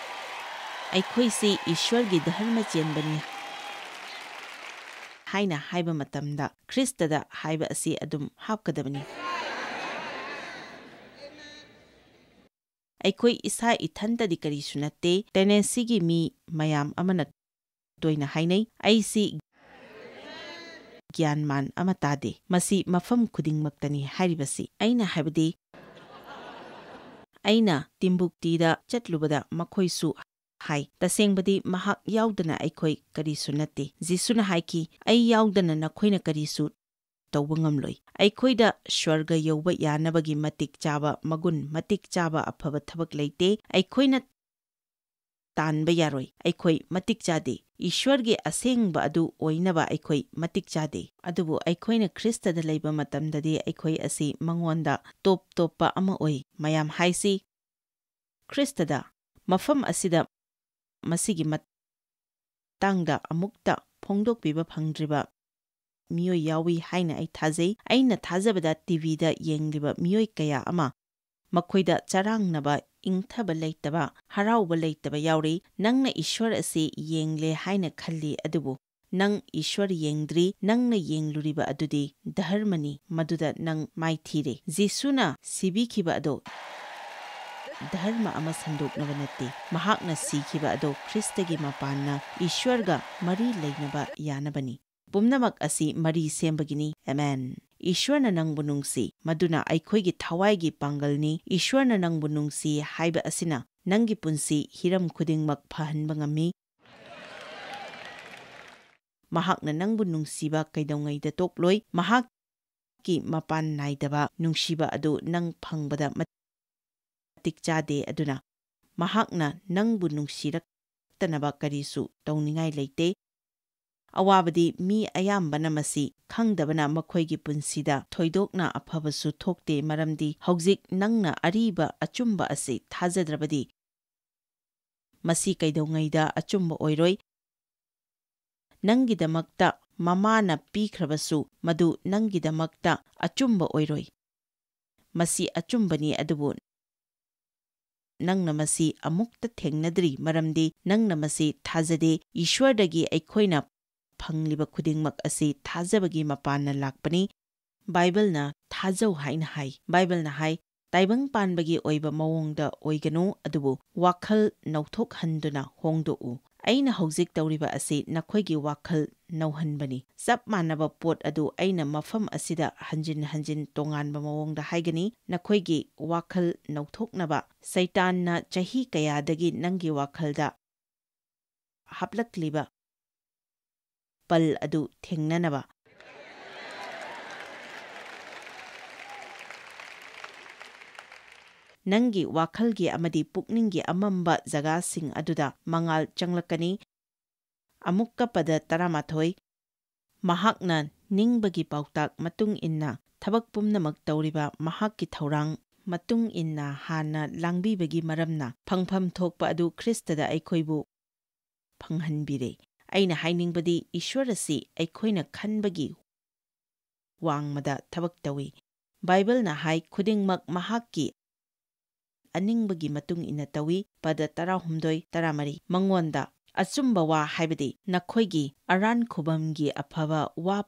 ꯑꯩꯈꯣꯏꯁꯤ ꯏꯁ꯭ꯋꯔꯒꯤ ꯙꯔꯃ ꯆꯦꯟꯕꯅꯤ ꯍꯥꯏꯅ ꯍꯥꯏꯕ ꯃꯇꯝꯗ ꯈ꯭ꯔꯤꯁꯇꯗ ꯍꯥꯏꯕ ꯑꯁꯤ ꯑꯗꯨꯝ ꯍꯥꯞꯀꯗꯕꯅꯤ꯫ ꯑꯩꯈꯣꯏ ꯏꯁꯥ ꯏꯊꯟꯇꯗꯤ ꯀꯔꯤꯁꯨ ꯅꯠꯇꯦ꯫ ꯇꯦꯅꯦꯁꯤꯒꯤ ꯃꯤ ꯃꯌꯥꯝ ꯑꯃꯅ ꯇꯣꯏꯅ ꯍꯥꯏꯅꯩ, "ꯑꯩꯁꯤ ꯒ꯭ꯌꯥꯟ ꯃꯥꯟ ꯑꯃ ꯇꯥꯗꯦ꯫ ꯃꯁꯤ ꯃꯐꯝ ꯈꯨꯗꯤꯡꯃꯛꯇꯅꯤ ꯍꯥꯏꯔꯤꯕꯁꯤ꯫" ꯑꯩꯅ ꯍꯥꯏꯕꯗꯤ, ꯑꯩꯅ ꯇꯤꯝꯕꯨꯛꯇꯤꯗ ꯆꯠꯂꯨꯕꯗ ꯃꯈꯣꯏꯁꯨ ꯍꯥꯏ, "ꯇꯁꯦꯡꯕꯗꯤ ꯃꯍꯥꯛ ꯌꯥꯎꯗꯅ ꯑꯩꯈꯣꯏ ꯀꯔꯤꯁꯨ ꯅꯠꯇꯦ꯫" ꯖꯤꯁꯨꯅ ꯍꯥꯏꯈꯤ, "ꯑꯩ ꯌꯥꯎꯗꯅ ꯅꯈꯣꯏꯅ ꯀꯔꯤꯁꯨ ꯇꯧꯕ ꯉꯝꯂꯣꯏ꯫ ꯑꯩꯈꯣꯏꯗ ꯁ꯭ꯋꯔꯒ ꯌꯧꯕ ꯌꯥꯅꯕꯒꯤ ꯃꯇꯤꯛ ꯆꯥꯕ ꯃꯒꯨꯟ, ꯃꯇꯤꯛ ꯆꯥꯕ ꯑꯐꯕ ꯊꯕꯛ ꯂꯩꯇꯦ꯫ ꯑꯩꯈꯣꯏꯅ ꯇꯥꯟꯕ ꯌꯥꯔꯣꯏ꯫ ꯑꯩꯈꯣꯏ ꯃꯇꯤꯛ ꯆꯥꯗꯦ꯫ ꯏꯁ꯭ꯋꯔꯒꯤ ꯑꯁꯦꯡꯕ ꯑꯗꯨ ꯑꯣꯏꯅꯕ ꯑꯩꯈꯣꯏ ꯃꯇꯤꯛ ꯆꯥꯗꯦ꯫ ꯑꯗꯨꯕꯨ ꯑꯩꯈꯣꯏꯅ ꯈ꯭ꯔꯤꯁꯇꯗ ꯂꯩꯕ ꯃꯇꯝꯗꯗꯤ ꯑꯩꯈꯣꯏ ꯑꯁꯤ ꯃꯉꯣꯟꯗ ꯇꯣꯞ ꯇꯣꯞꯄ ꯑꯃ ꯑꯣꯏ꯫ ꯃꯌꯥꯝ ꯍꯥꯏꯁꯤ ꯈ꯭ꯔꯤꯁꯇꯗ꯫ ꯃꯐꯝ ꯑꯁꯤꯗ ꯃꯁꯤꯒꯤ ꯃꯇꯥꯡꯗ ꯑꯃꯨꯛꯇ ꯐꯣꯡꯗꯣꯛꯄꯤꯕ ꯐꯪꯗ꯭ꯔꯤꯕ ꯃꯤꯑꯣꯏ ꯌꯥꯎꯏ ꯍꯥꯏꯅ ꯑꯩ ꯊꯥꯖꯩ꯫ ꯑꯩꯅ ꯊꯥꯖꯕꯗ ꯇꯤꯚꯤꯗ ꯌꯦꯡꯂꯤꯕ ꯃꯤꯑꯣꯏ ꯀꯌꯥ ꯑꯃ ꯃꯈꯣꯏꯗ ꯆꯔꯥꯡꯅꯕ, ꯏꯪꯊꯕ ꯂꯩꯇꯕ, ꯍꯔꯥꯎꯕ ꯂꯩꯇꯕ ꯌꯥꯎꯔꯤ꯫ ꯅꯪꯅ ꯏꯁ꯭ꯋꯔ ꯑꯁꯤ ꯌꯦꯡꯂꯦ ꯍꯥꯏꯅ ꯈꯜꯂꯤ, ꯑꯗꯨꯕꯨ ꯅꯪ ꯏꯁ꯭ꯋꯔ ꯌꯦꯡꯗ꯭ꯔꯤ꯫ ꯅꯪꯅ ꯌꯦꯡꯂꯨꯔꯤꯕ ꯑꯗꯨꯗꯤ ꯙꯔꯃꯅꯤ, ꯃꯗꯨꯗ ꯅꯪ ꯃꯥꯏꯊꯤꯔꯦ꯫ ꯖꯤꯁꯨꯅ ꯁꯤꯕꯤꯈꯤꯕ ꯑꯗꯣ ꯙꯔꯃ ꯑꯃ ꯁꯟꯗꯣꯛꯅꯕ ꯅꯠꯇꯦ꯫ ꯃꯍꯥꯛꯅ ꯁꯤꯈꯤꯕ ꯑꯗꯣ ꯈ꯭ꯔꯤꯁꯇꯒꯤ ꯃꯄꯥꯟꯅ ꯏꯁ꯭ꯋꯔꯒ ꯃꯔꯤ ꯂꯩꯅꯕ ꯌꯥꯅꯕꯅꯤ꯫ ꯄꯨꯝꯅꯃꯛ ꯑꯁꯤ ꯃꯔꯤ ꯁꯦꯝꯕꯒꯤꯅꯤ꯫ ꯑꯃꯦꯟ꯫ ꯏꯁ꯭ꯋꯔꯅ ꯅꯪꯕꯨ ꯅꯨꯡꯁꯤ, ꯃꯗꯨꯅ ꯑꯩꯈꯣꯏꯒꯤ ꯊꯋꯥꯏꯒꯤ ꯄꯥꯡꯒꯜꯅꯤ꯫ ꯏꯁ꯭ꯋꯔꯅ ꯅꯪꯕꯨ ꯅꯨꯡꯁꯤ ꯍꯥꯏꯕ ꯑꯁꯤꯅ ꯅꯪꯒꯤ ꯄꯨꯟꯁꯤ ꯍꯤꯔꯝ ꯈꯨꯗꯤꯡꯃꯛ ꯐꯍꯟꯕ ꯉꯝꯃꯤ꯫ ꯃꯍꯥꯛꯅ ꯅꯪꯕꯨ ꯅꯨꯡꯁꯤꯕ ꯀꯩꯗꯧꯉꯩꯗ ꯇꯣꯛꯂꯣꯏ꯫ ꯃꯍꯥꯛꯀꯤ ꯃꯄꯥꯟ ꯅꯥꯏꯗꯕ ꯅꯨꯡꯁꯤꯕ ꯑꯗꯨ ꯅꯪ ꯐꯪꯕꯗ ꯃꯇꯤꯛ ꯆꯥꯗꯦ, ꯑꯗꯨꯅ ꯃꯍꯥꯛꯅ ꯅꯪꯕꯨ ꯅꯨꯡꯁꯤꯔꯛꯇꯅꯕ ꯀꯔꯤꯁꯨ ꯇꯧꯅꯤꯡꯉꯥꯏ ꯂꯩꯇꯦ꯫ ꯑꯋꯥꯕꯗꯤ ꯃꯤ ꯑꯌꯥꯝꯕꯅ ꯃꯁꯤ ꯈꯪꯗꯕꯅ ꯃꯈꯣꯏꯒꯤ ꯄꯨꯟꯁꯤꯗ ꯊꯣꯏꯗꯣꯛꯅ ꯑꯐꯕꯁꯨ ꯊꯣꯛꯇꯦ, ꯃꯔꯝꯗꯤ ꯍꯧꯖꯤꯛ ꯅꯪꯅ ꯑꯔꯤꯕ ꯑꯆꯨꯝꯕ ꯑꯁꯤ ꯊꯥꯖꯗ꯭ꯔꯕꯗꯤ ꯃꯁꯤ ꯀꯩꯗꯧꯉꯩꯗ ꯑꯆꯨꯝꯕ ꯑꯣꯏꯔꯣꯏ꯫ ꯅꯪꯒꯤꯗꯃꯛꯇ ꯃꯃꯥꯅ ꯄꯤꯈ꯭ꯔꯕꯁꯨ ꯃꯗꯨ ꯅꯪꯒꯤꯗꯃꯛꯇ ꯑꯆꯨꯝꯕ ꯑꯣꯏꯔꯣꯏ꯫ ꯃꯁꯤ ꯑꯆꯨꯝꯕꯅꯤ, ꯑꯗꯨꯕꯨ ꯅꯪꯅ ꯃꯁꯤ ꯑꯃꯨꯛꯇ ꯊꯦꯡꯅꯗ꯭ꯔꯤ, ꯃꯔꯝꯗꯤ ꯅꯪꯅ ꯃꯁꯤ ꯊꯥꯖꯗꯦ꯫ ꯏꯁ꯭ꯋꯔꯗꯒꯤ ꯑꯩꯈꯣꯏꯅ ꯐꯪꯂꯤꯕ ꯈꯨꯗꯤꯡꯃꯛ ꯑꯁꯤ ꯊꯥꯖꯕꯒꯤ ꯃꯄꯥꯟꯅ ꯂꯥꯛꯄꯅꯤ꯫ ꯕꯥꯏꯕꯜꯅ ꯊꯥꯖꯧ ꯍꯥꯏꯅ ꯍꯥꯏ꯫ ꯕꯥꯏꯕꯜꯅ ꯍꯥꯏ, "ꯇꯥꯏꯕꯪ ꯄꯥꯟꯕꯒꯤ ꯑꯣꯏꯕ ꯃꯑꯣꯡꯗ ꯑꯣꯏꯒꯅꯨ, ꯑꯗꯨꯕꯨ ꯋꯥꯈꯜ ꯅꯧꯊꯣꯛꯍꯟꯗꯨꯅ ꯍꯣꯡꯗꯣꯛꯎ꯫" ꯑꯩꯅ ꯍꯧꯖꯤꯛ ꯇꯧꯔꯤꯕ ꯑꯁꯤ ꯅꯈꯣꯏꯒꯤ ꯋꯥꯈꯜ ꯅꯧꯍꯟꯕꯅꯤ꯫ ꯆꯞ ꯃꯥꯟꯅꯕ ꯄꯣꯠ ꯑꯗꯨ ꯑꯩꯅ ꯃꯐꯝ ꯑꯁꯤꯗ ꯍꯟꯖꯤꯟ ꯍꯟꯖꯤꯟ ꯇꯣꯉꯥꯟꯕ ꯃꯑꯣꯡꯗ ꯍꯥꯏꯒꯅꯤ꯫ ꯅꯈꯣꯏꯒꯤ ꯋꯥꯈꯜ ꯅꯧꯊꯣꯛꯅꯕ ꯁꯩꯇꯥꯟꯅ ꯆꯍꯤ ꯀꯌꯥꯗꯒꯤ ꯅꯪꯒꯤ ꯋꯥꯈꯜꯗ ꯍꯥꯞꯂꯛꯂꯤꯕ ꯄꯜ ꯑꯗꯨ ꯊꯦꯡꯅꯅꯕ꯫ ꯅꯪꯒꯤ ꯋꯥꯈꯜꯒꯤ ꯑꯃꯗꯤ ꯄꯨꯛꯅꯤꯡꯒꯤ ꯑꯃꯝꯕ ꯖꯒꯥꯁꯤꯡ ꯑꯗꯨꯗ ꯃꯉꯥꯜ ꯆꯪꯂꯛꯀꯅꯤ꯫ ꯑꯃꯨꯛꯀ ꯄꯗ ꯇꯔꯥꯃꯥꯊꯣꯏ, ꯃꯍꯥꯛꯅ ꯅꯤꯡꯕꯒꯤ ꯄꯥꯎꯇꯥꯛ ꯃꯇꯨꯡ ꯏꯟꯅ ꯊꯕꯛ ꯄꯨꯝꯅꯃꯛ ꯇꯧꯔꯤꯕ ꯃꯍꯥꯛꯀꯤ ꯊꯧꯔꯥꯡ ꯃꯇꯨꯡ ꯏꯟꯅ ꯍꯥꯟꯅ ꯂꯥꯡꯕꯤꯕꯒꯤ ꯃꯔꯝꯅ ꯐꯪꯐꯝ ꯊꯣꯛꯄ ꯑꯗꯨ ꯈ꯭ꯔꯤꯁꯇꯗ ꯑꯩꯈꯣꯏꯕꯨ ꯐꯪꯍꯟꯕꯤꯔꯦ꯫ ꯑꯩꯅ ꯍꯥꯏꯅꯤꯡꯕꯗꯤ ꯏꯁ꯭ꯋꯔ ꯑꯁꯤ ꯑꯩꯈꯣꯏꯅ ꯈꯟꯕꯒꯤ ꯋꯥꯡꯃꯗ ꯊꯕꯛ ꯇꯧꯏ꯫ ꯕꯥꯏꯕꯜꯅ ꯍꯥꯏ, "ꯈꯨꯗꯤꯡꯃꯛ ꯃꯍꯥꯛꯀꯤ ꯑꯅꯤꯡꯕꯒꯤ ꯃꯇꯨꯡ ꯏꯟꯅ ꯇꯧꯏ", ꯄꯗ ꯇꯔꯥꯍꯨꯝꯗꯣꯏ, ꯇꯔꯥꯃꯔꯤ꯫ ꯃꯉꯣꯟꯗ ꯑꯆꯨꯝꯕ ꯋꯥ, ꯍꯥꯏꯕꯗꯤ ꯅꯈꯣꯏꯒꯤ ꯑꯔꯥꯟ ꯈꯨꯕꯝꯒꯤ ꯑꯐꯕ ꯋꯥ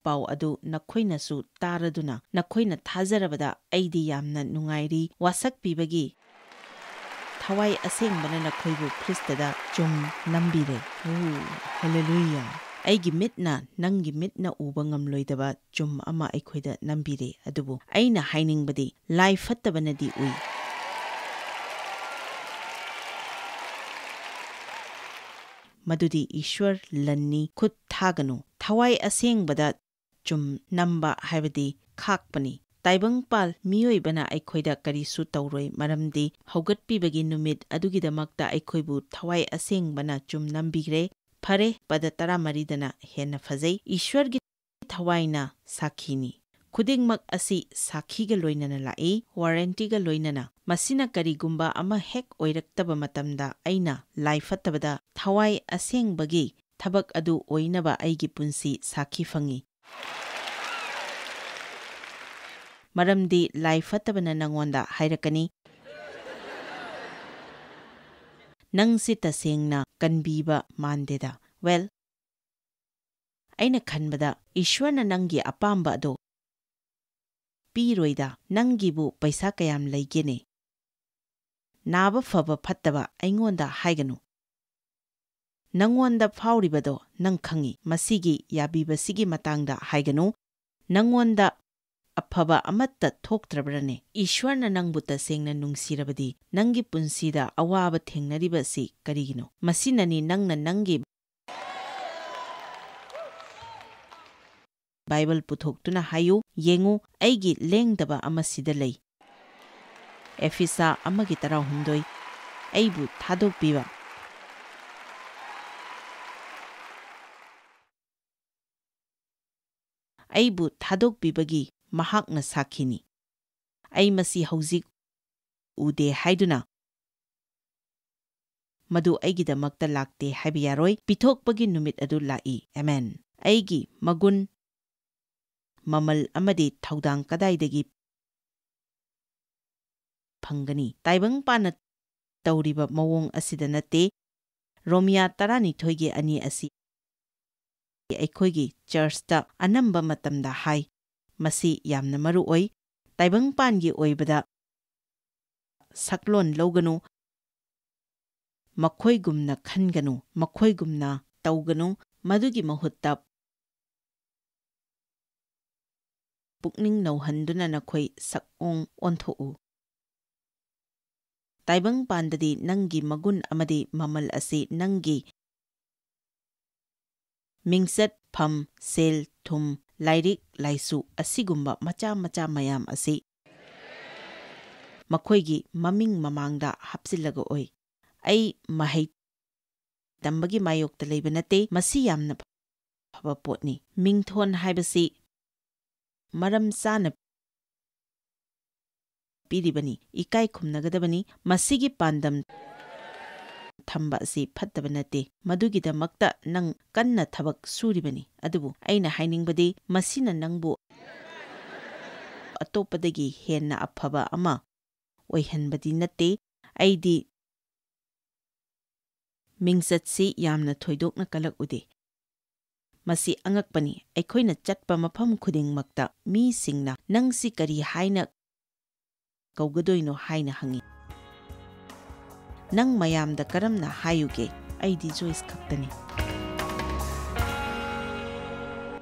ꯄꯥꯎ ꯑꯗꯨ ꯅꯈꯣꯏꯅꯁꯨ ꯇꯥꯔꯗꯨꯅ ꯅꯈꯣꯏꯅ ꯊꯥꯖꯔꯕꯗ ꯑꯩꯗꯤ ꯌꯥꯝꯅ ꯅꯨꯡꯉꯥꯏꯔꯤ꯫ ꯋꯥꯁꯛ ꯄꯤꯕꯒꯤ ꯊꯋꯥꯏ ꯑꯁꯦꯡꯕꯅ ꯅꯈꯣꯏꯕꯨ ꯈ꯭ꯔꯤꯁꯇꯗ ꯆꯨꯝ ꯅꯝꯕꯤꯔꯦ꯫ ꯑꯣ, ꯍꯜꯂꯦꯂꯨꯌꯥ! ꯑꯩꯒꯤ ꯃꯤꯠꯅ ꯅꯪꯒꯤ ꯃꯤꯠꯅ ꯎꯕ ꯉꯝꯂꯣꯏꯗꯕ ꯆꯨꯝ ꯑꯃ ꯑꯩꯈꯣꯏꯗ ꯅꯝꯕꯤꯔꯦ꯫ ꯑꯗꯨꯕꯨ ꯑꯩꯅ ꯍꯥꯏꯅꯤꯡꯕꯗꯤ, ꯂꯥꯏ ꯐꯠꯇꯕꯅꯗꯤ ꯎꯏ꯫ ꯃꯗꯨꯗꯤ ꯏꯁ꯭ꯋꯔ ꯂꯟꯅꯤ, ꯈꯨꯠ ꯊꯥꯒꯅꯨ꯫ ꯊꯋꯥꯏ ꯑꯁꯦꯡꯕꯗ ꯆꯨꯝ ꯅꯝꯕ ꯍꯥꯏꯕꯗꯤ ꯈꯥꯛꯄꯅꯤ꯫ ꯇꯥꯏꯕꯪꯄꯥꯜ ꯃꯤꯑꯣꯏꯕꯅ ꯑꯩꯈꯣꯏꯗ ꯀꯔꯤꯁꯨ ꯇꯧꯔꯣꯏ, ꯃꯔꯝꯗꯤ ꯍꯧꯒꯠꯄꯤꯕꯒꯤ ꯅꯨꯃꯤꯠ ꯑꯗꯨꯒꯤꯗꯃꯛꯇ ꯑꯩꯈꯣꯏꯕꯨ ꯊꯋꯥꯏ ꯑꯁꯦꯡꯕꯅ ꯆꯨꯝ ꯅꯝꯕꯤꯈ꯭ꯔꯦ꯫ ꯐꯔꯦ, ꯄꯗ ꯇꯔꯥꯃꯔꯤꯗꯅ ꯍꯦꯟꯅ ꯐꯖꯩ꯫ ꯏꯁ꯭ꯋꯔꯒꯤ ꯊꯋꯥꯏꯅ ꯁꯥꯈꯤꯅꯤ꯫ ꯈꯨꯗꯤꯡꯃꯛ ꯑꯁꯤ ꯁꯥꯈꯤꯒ ꯂꯣꯏꯅꯅ ꯂꯥꯛꯏ, ꯋꯥꯔꯦꯟꯇꯤꯒ ꯂꯣꯏꯅꯅ꯫ ꯃꯁꯤꯅ ꯀꯔꯤꯒꯨꯝꯕ ꯑꯃ ꯍꯦꯛ ꯑꯣꯏꯔꯛꯇꯕ ꯃꯇꯝꯗ ꯑꯩꯅ ꯂꯥꯏ ꯐꯠꯇꯕꯗ ꯊꯋꯥꯏ ꯑꯁꯦꯡꯕꯒꯤ ꯊꯕꯛ ꯑꯗꯨ ꯑꯣꯏꯅꯕ ꯑꯩꯒꯤ ꯄꯨꯟꯁꯤ ꯁꯥꯈꯤ ꯐꯪꯏ꯫ ꯃꯔꯝꯗꯤ ꯂꯥꯏ ꯐꯠꯇꯕꯅ ꯅꯉꯣꯟꯗ ꯍꯥꯏꯔꯛꯀꯅꯤ, "ꯅꯪꯁꯤ ꯇꯁꯦꯡꯅ ꯀꯟꯕꯤꯕ ꯃꯥꯟꯗꯦꯗ꯫" ꯋꯦꯜ, ꯑꯩꯅ ꯈꯟꯕꯗ ꯏꯁ꯭ꯋꯔꯅ ꯅꯪꯒꯤ ꯑꯄꯥꯝꯕ ꯑꯗꯣ ꯄꯤꯔꯣꯏꯗ, ꯅꯪꯒꯤꯕꯨ ꯄꯩꯁꯥ ꯀꯌꯥꯝ ꯂꯩꯒꯦꯅꯦ? ꯅꯥꯕ ꯐꯕ ꯐꯠꯇꯕ ꯑꯩꯉꯣꯟꯗ ꯍꯥꯏꯒꯅꯨ꯫ ꯅꯪꯉꯣꯟꯗ ꯐꯥꯎꯔꯤꯕꯗꯣ ꯅꯪ ꯈꯪꯏ꯫ ꯃꯁꯤꯒꯤ ꯌꯥꯕꯤꯕꯁꯤꯒꯤ ꯃꯇꯥꯡꯗ ꯍꯥꯏꯒꯅꯨ꯫ ꯅꯪꯉꯣꯟꯗ ꯑꯐꯕ ꯑꯃꯠꯇ ꯊꯣꯛꯇ꯭ꯔꯕ꯭ꯔꯅꯦ? ꯏꯁ꯭ꯋꯔꯅ ꯅꯪꯕꯨ ꯇꯁꯦꯡꯅ ꯅꯨꯡꯁꯤꯔꯕꯗꯤ ꯅꯪꯒꯤ ꯄꯨꯟꯁꯤꯗ ꯑꯋꯥꯕ ꯊꯦꯡꯅꯔꯤꯕꯁꯤ ꯀꯔꯤꯒꯤꯅꯣ? ꯃꯁꯤꯅꯅꯤ ꯅꯪꯅ ꯅꯪꯒꯤ ꯕꯥꯏꯕꯜ ꯄꯨꯊꯣꯛꯇꯨꯅ ꯍꯥꯏꯌꯨ, "ꯌꯦꯡꯉꯨ, ꯑꯩꯒꯤ ꯂꯦꯡꯗꯕ ꯑꯃ ꯁꯤꯗ ꯂꯩ꯫ ꯑꯦꯐꯤꯁꯥ ꯑꯃꯒꯤ ꯇꯔꯥꯍꯨꯝꯗꯣꯏ, ꯑꯩꯕꯨ ꯊꯥꯗꯣꯛꯄꯤꯕ꯫ ꯑꯩꯕꯨ ꯊꯥꯗꯣꯛꯄꯤꯕꯒꯤ ꯃꯍꯥꯛꯅ ꯁꯥꯈꯤꯅꯤ꯫ ꯑꯩ ꯃꯁꯤ ꯍꯧꯖꯤꯛ ꯎꯗꯦ ꯍꯥꯏꯗꯨꯅ ꯃꯗꯨ ꯑꯩꯒꯤꯗꯃꯛꯇ ꯂꯥꯛꯇꯦ ꯍꯥꯏꯕ ꯌꯥꯔꯣꯏ꯫ ꯄꯤꯊꯣꯛꯄꯒꯤ ꯅꯨꯃꯤꯠ ꯑꯗꯨ ꯂꯥꯛꯏ꯫ ꯑꯃꯦꯟ꯫ ꯑꯩꯒꯤ ꯃꯒꯨꯟ, ꯃꯃꯜ ꯑꯃꯗꯤ ꯊꯧꯗꯥꯡ ꯀꯗꯥꯏꯗꯒꯤ ꯐꯪꯒꯅꯤ? ꯇꯥꯏꯕꯪꯄꯥꯟꯅ ꯇꯧꯔꯤꯕ ꯃꯑꯣꯡ ꯑꯁꯤꯗ ꯅꯠꯇꯦ꯫ ꯔꯣꯃꯤꯌꯥ ꯇꯔꯥꯅꯤꯊꯣꯏꯒꯤ ꯑꯅꯤ ꯑꯁꯤ ꯑꯩꯈꯣꯏꯒꯤ ꯆꯔꯆꯇ ꯑꯅꯝꯕ ꯃꯇꯝꯗ ꯍꯥꯏ꯫ ꯃꯁꯤ ꯌꯥꯝꯅ ꯃꯔꯨ ꯑꯣꯏ꯫ ꯇꯥꯏꯕꯪꯄꯥꯟꯒꯤ ꯑꯣꯏꯕꯗ ꯁꯛꯂꯣꯟ ꯂꯧꯒꯅꯨ, ꯃꯈꯣꯏꯒꯨꯝꯅ ꯈꯟꯒꯅꯨ, ꯃꯈꯣꯏꯒꯨꯝꯅ ꯇꯧꯒꯅꯨ, ꯃꯗꯨꯒꯤ ꯃꯍꯨꯠꯇ ꯄꯨꯛꯅꯤꯡ ꯅꯧꯍꯟꯗꯨꯅ ꯅꯈꯣꯏ ꯁꯛꯑꯣꯡ ꯑꯣꯟꯊꯣꯛꯎ꯫ ꯇꯥꯏꯕꯪꯄꯥꯟꯗꯗꯤ ꯅꯪꯒꯤ ꯃꯒꯨꯟ ꯑꯃꯗꯤ ꯃꯃꯜ ꯑꯁꯤ ꯅꯪꯒꯤ ꯃꯤꯡꯆꯠ, ꯐꯝ, ꯁꯦꯜ, ꯊꯨꯝ, ꯂꯥꯏꯔꯤꯛ, ꯂꯥꯏꯁꯨ ꯑꯁꯤꯒꯨꯝꯕ ꯃꯆꯥ ꯃꯆꯥ ꯃꯌꯥꯝ ꯑꯁꯤ ꯃꯈꯣꯏꯒꯤ ꯃꯃꯤꯡ ꯃꯃꯥꯡꯗ ꯍꯥꯞꯆꯤꯜꯂꯒ ꯑꯣꯏ꯫ ꯑꯩ ꯃꯍꯩ ꯇꯝꯕꯒꯤ ꯃꯥꯌꯣꯛꯇ ꯂꯩꯕ ꯅꯠꯇꯦ꯫ ꯃꯁꯤ ꯌꯥꯝꯅ ꯐꯕ ꯄꯣꯠꯅꯤ꯫ ꯃꯤꯡꯊꯣꯟ ꯍꯥꯏꯕꯁꯤ ꯃꯔꯝ ꯆꯥꯅ ꯄꯤꯔꯤꯕꯅꯤ, ꯏꯀꯥꯏ ꯈꯨꯝꯅꯒꯗꯕꯅꯤ꯫ ꯃꯁꯤꯒꯤ ꯄꯥꯟꯗꯝ ꯊꯝꯕ ꯑꯁꯤ ꯐꯠꯇꯕ ꯅꯠꯇꯦ꯫ ꯃꯗꯨꯒꯤꯗꯃꯛꯇ ꯅꯪ ꯀꯟꯅ ꯊꯕꯛ ꯁꯨꯔꯤꯕꯅꯤ꯫ ꯑꯗꯨꯕꯨ ꯑꯩꯅ ꯍꯥꯏꯅꯤꯡꯕꯗꯤ, ꯃꯁꯤꯅ ꯅꯪꯕꯨ ꯑꯇꯣꯞꯄꯗꯒꯤ ꯍꯦꯟꯅ ꯑꯐꯕ ꯑꯃ ꯑꯣꯏꯍꯟꯕꯗꯤ ꯅꯠꯇꯦ꯫ ꯑꯩꯗꯤ ꯃꯤꯡꯆꯠꯁꯤ ꯌꯥꯝꯅ ꯊꯣꯏꯗꯣꯛꯅ ꯀꯜꯂꯛꯎꯗꯦ꯫ ꯃꯁꯤ ꯑꯉꯛꯄꯅꯤ꯫ ꯑꯩꯈꯣꯏꯅ ꯆꯠꯄ ꯃꯐꯝ ꯈꯨꯗꯤꯡꯃꯛꯇ ꯃꯤꯁꯤꯡꯅ "ꯅꯪꯁꯤ ꯀꯔꯤ ꯍꯥꯏꯅ ꯀꯧꯒꯗꯣꯏꯅꯣ?" ꯍꯥꯏꯅ ꯍꯪꯏ꯫ "ꯅꯪ ꯃꯌꯥꯝꯗ ꯀꯔꯝꯅ ꯍꯥꯏꯌꯨꯒꯦ?" "ꯑꯩꯗꯤ ꯖꯣꯏꯁ ꯈꯛꯇꯅꯤ꯫"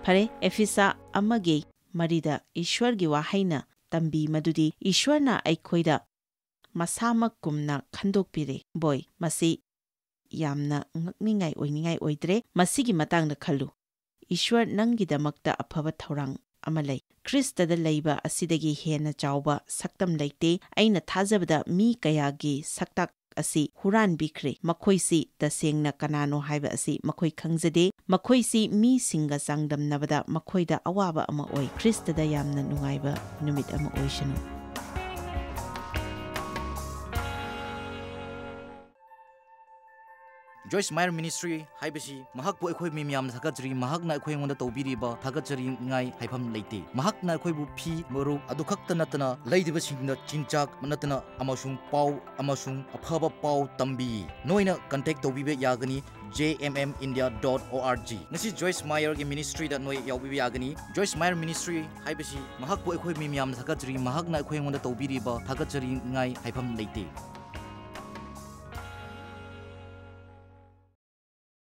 ꯐꯔꯦ, ꯑꯦꯐꯤꯁꯥ ꯑꯃꯒꯤ ꯃꯔꯤꯗ ꯏꯁ꯭ꯋꯔꯒꯤ ꯋꯥꯍꯩꯅ ꯇꯝꯕꯤ ꯃꯗꯨꯗꯤ ꯏꯁ꯭ꯋꯔꯅ ꯑꯩꯈꯣꯏꯗ ꯃꯁꯥꯃꯛꯀꯨꯝꯅ ꯈꯟꯗꯣꯛꯄꯤꯔꯦ꯫ ꯕꯣꯏ, ꯃꯁꯤ ꯌꯥꯝꯅ ꯉꯛꯅꯤꯡꯉꯥꯏ ꯑꯣꯏꯅꯤꯡꯉꯥꯏ ꯑꯣꯏꯗ꯭ꯔꯦ꯫ ꯃꯁꯤꯒꯤ ꯃꯇꯥꯡꯗ ꯈꯜꯂꯨ꯫ ꯏꯁ꯭ꯋꯔ ꯅꯪꯒꯤꯗꯃꯛꯇ ꯑꯐꯕ ꯊꯧꯔꯥꯡ ꯑꯃ ꯂꯩ꯫ ꯈ꯭ꯔꯤꯁꯇꯗ ꯂꯩꯕ ꯑꯁꯤꯗꯒꯤ ꯍꯦꯟꯅ ꯆꯥꯎꯕ ꯁꯛꯇꯝ ꯂꯩꯇꯦ꯫ ꯑꯩꯅ ꯊꯥꯖꯕꯗ ꯃꯤ ꯀꯌꯥꯒꯤ ꯁꯛꯇꯥꯛ ꯑꯁꯤ ꯍꯨꯔꯥꯟꯕꯤꯈ꯭ꯔꯦ꯫ ꯃꯈꯣꯏꯁꯤ ꯇꯁꯦꯡꯅ ꯀꯅꯥꯅꯣ ꯍꯥꯏꯕ ꯑꯁꯤ ꯃꯈꯣꯏ ꯈꯪꯖꯗꯦ꯫ ꯃꯈꯣꯏꯁꯤ ꯃꯤꯁꯤꯡꯒ ꯆꯥꯡꯗꯝꯅꯕꯗ ꯃꯈꯣꯏꯗ ꯑꯋꯥꯕ ꯑꯃ ꯑꯣꯏ꯫ ꯈ꯭ꯔꯤꯁꯇꯗ ꯌꯥꯝꯅ ꯅꯨꯡꯉꯥꯏꯕ ꯅꯨꯃꯤꯠ ꯑꯃ ꯑꯣꯏꯁꯅꯨ꯫ Joyce Meyer Ministry ꯍꯥꯏꯕꯁꯤ ꯃꯍꯥꯛꯄꯨ ꯑꯩꯈꯣꯏ ꯃꯤ ꯃꯌꯥꯝꯅ ꯊꯥꯒꯠꯆꯔꯤ꯫ ꯃꯍꯥꯛꯅ ꯑꯩꯈꯣꯏ ꯑꯩꯉꯣꯟꯗ ꯇꯧꯕꯤꯔꯤꯕ ꯊꯥꯒꯠꯆꯅꯤꯡꯉꯥꯏ ꯍꯥꯏꯐꯝ ꯂꯩꯇꯦ꯫ ꯃꯍꯥꯛꯅ ꯑꯩꯈꯣꯏꯕꯨ ꯐꯤ, ꯃꯔꯨꯞ ꯑꯗꯨ ꯈꯛꯇ ꯅꯠꯇꯅ ꯂꯩꯔꯤꯕꯁꯤꯡꯗ ꯆꯤꯟꯖꯥꯛ ꯅꯠꯇꯅ ꯑꯃꯁꯨꯡ ꯄꯥꯎ ꯑꯃꯁꯨꯡ ꯑꯐꯕ ꯄꯥꯎ ꯇꯝꯕꯤ꯫ ꯅꯣꯏꯅ contact ꯇꯧꯕꯤꯕ ꯌꯥꯒꯅꯤ J M M India dot O R G꯫ ꯉꯁꯤ Joyce Meyer ꯒꯤ ministry ꯗ ꯅꯣꯏ ꯌꯥꯎꯕꯤꯕ ꯌꯥꯒꯅꯤ꯫ Joyce Meyer Ministry ꯍꯥꯏꯕꯁꯤ ꯃꯍꯥꯛꯄꯨ ꯑꯩꯈꯣꯏ ꯃꯤ ꯃꯌꯥꯝꯅ ꯊꯥꯒꯠꯆꯔꯤ꯫ ꯃꯍꯥꯛꯅ ꯑꯩꯈꯣꯏ ꯑꯩꯉꯣꯟꯗ ꯇꯧꯕꯤꯔꯤꯕ ꯊꯥꯒꯠꯆꯅꯤꯡꯉꯥꯏ ꯍꯥꯏꯐꯝ ꯂꯩꯇꯦ꯫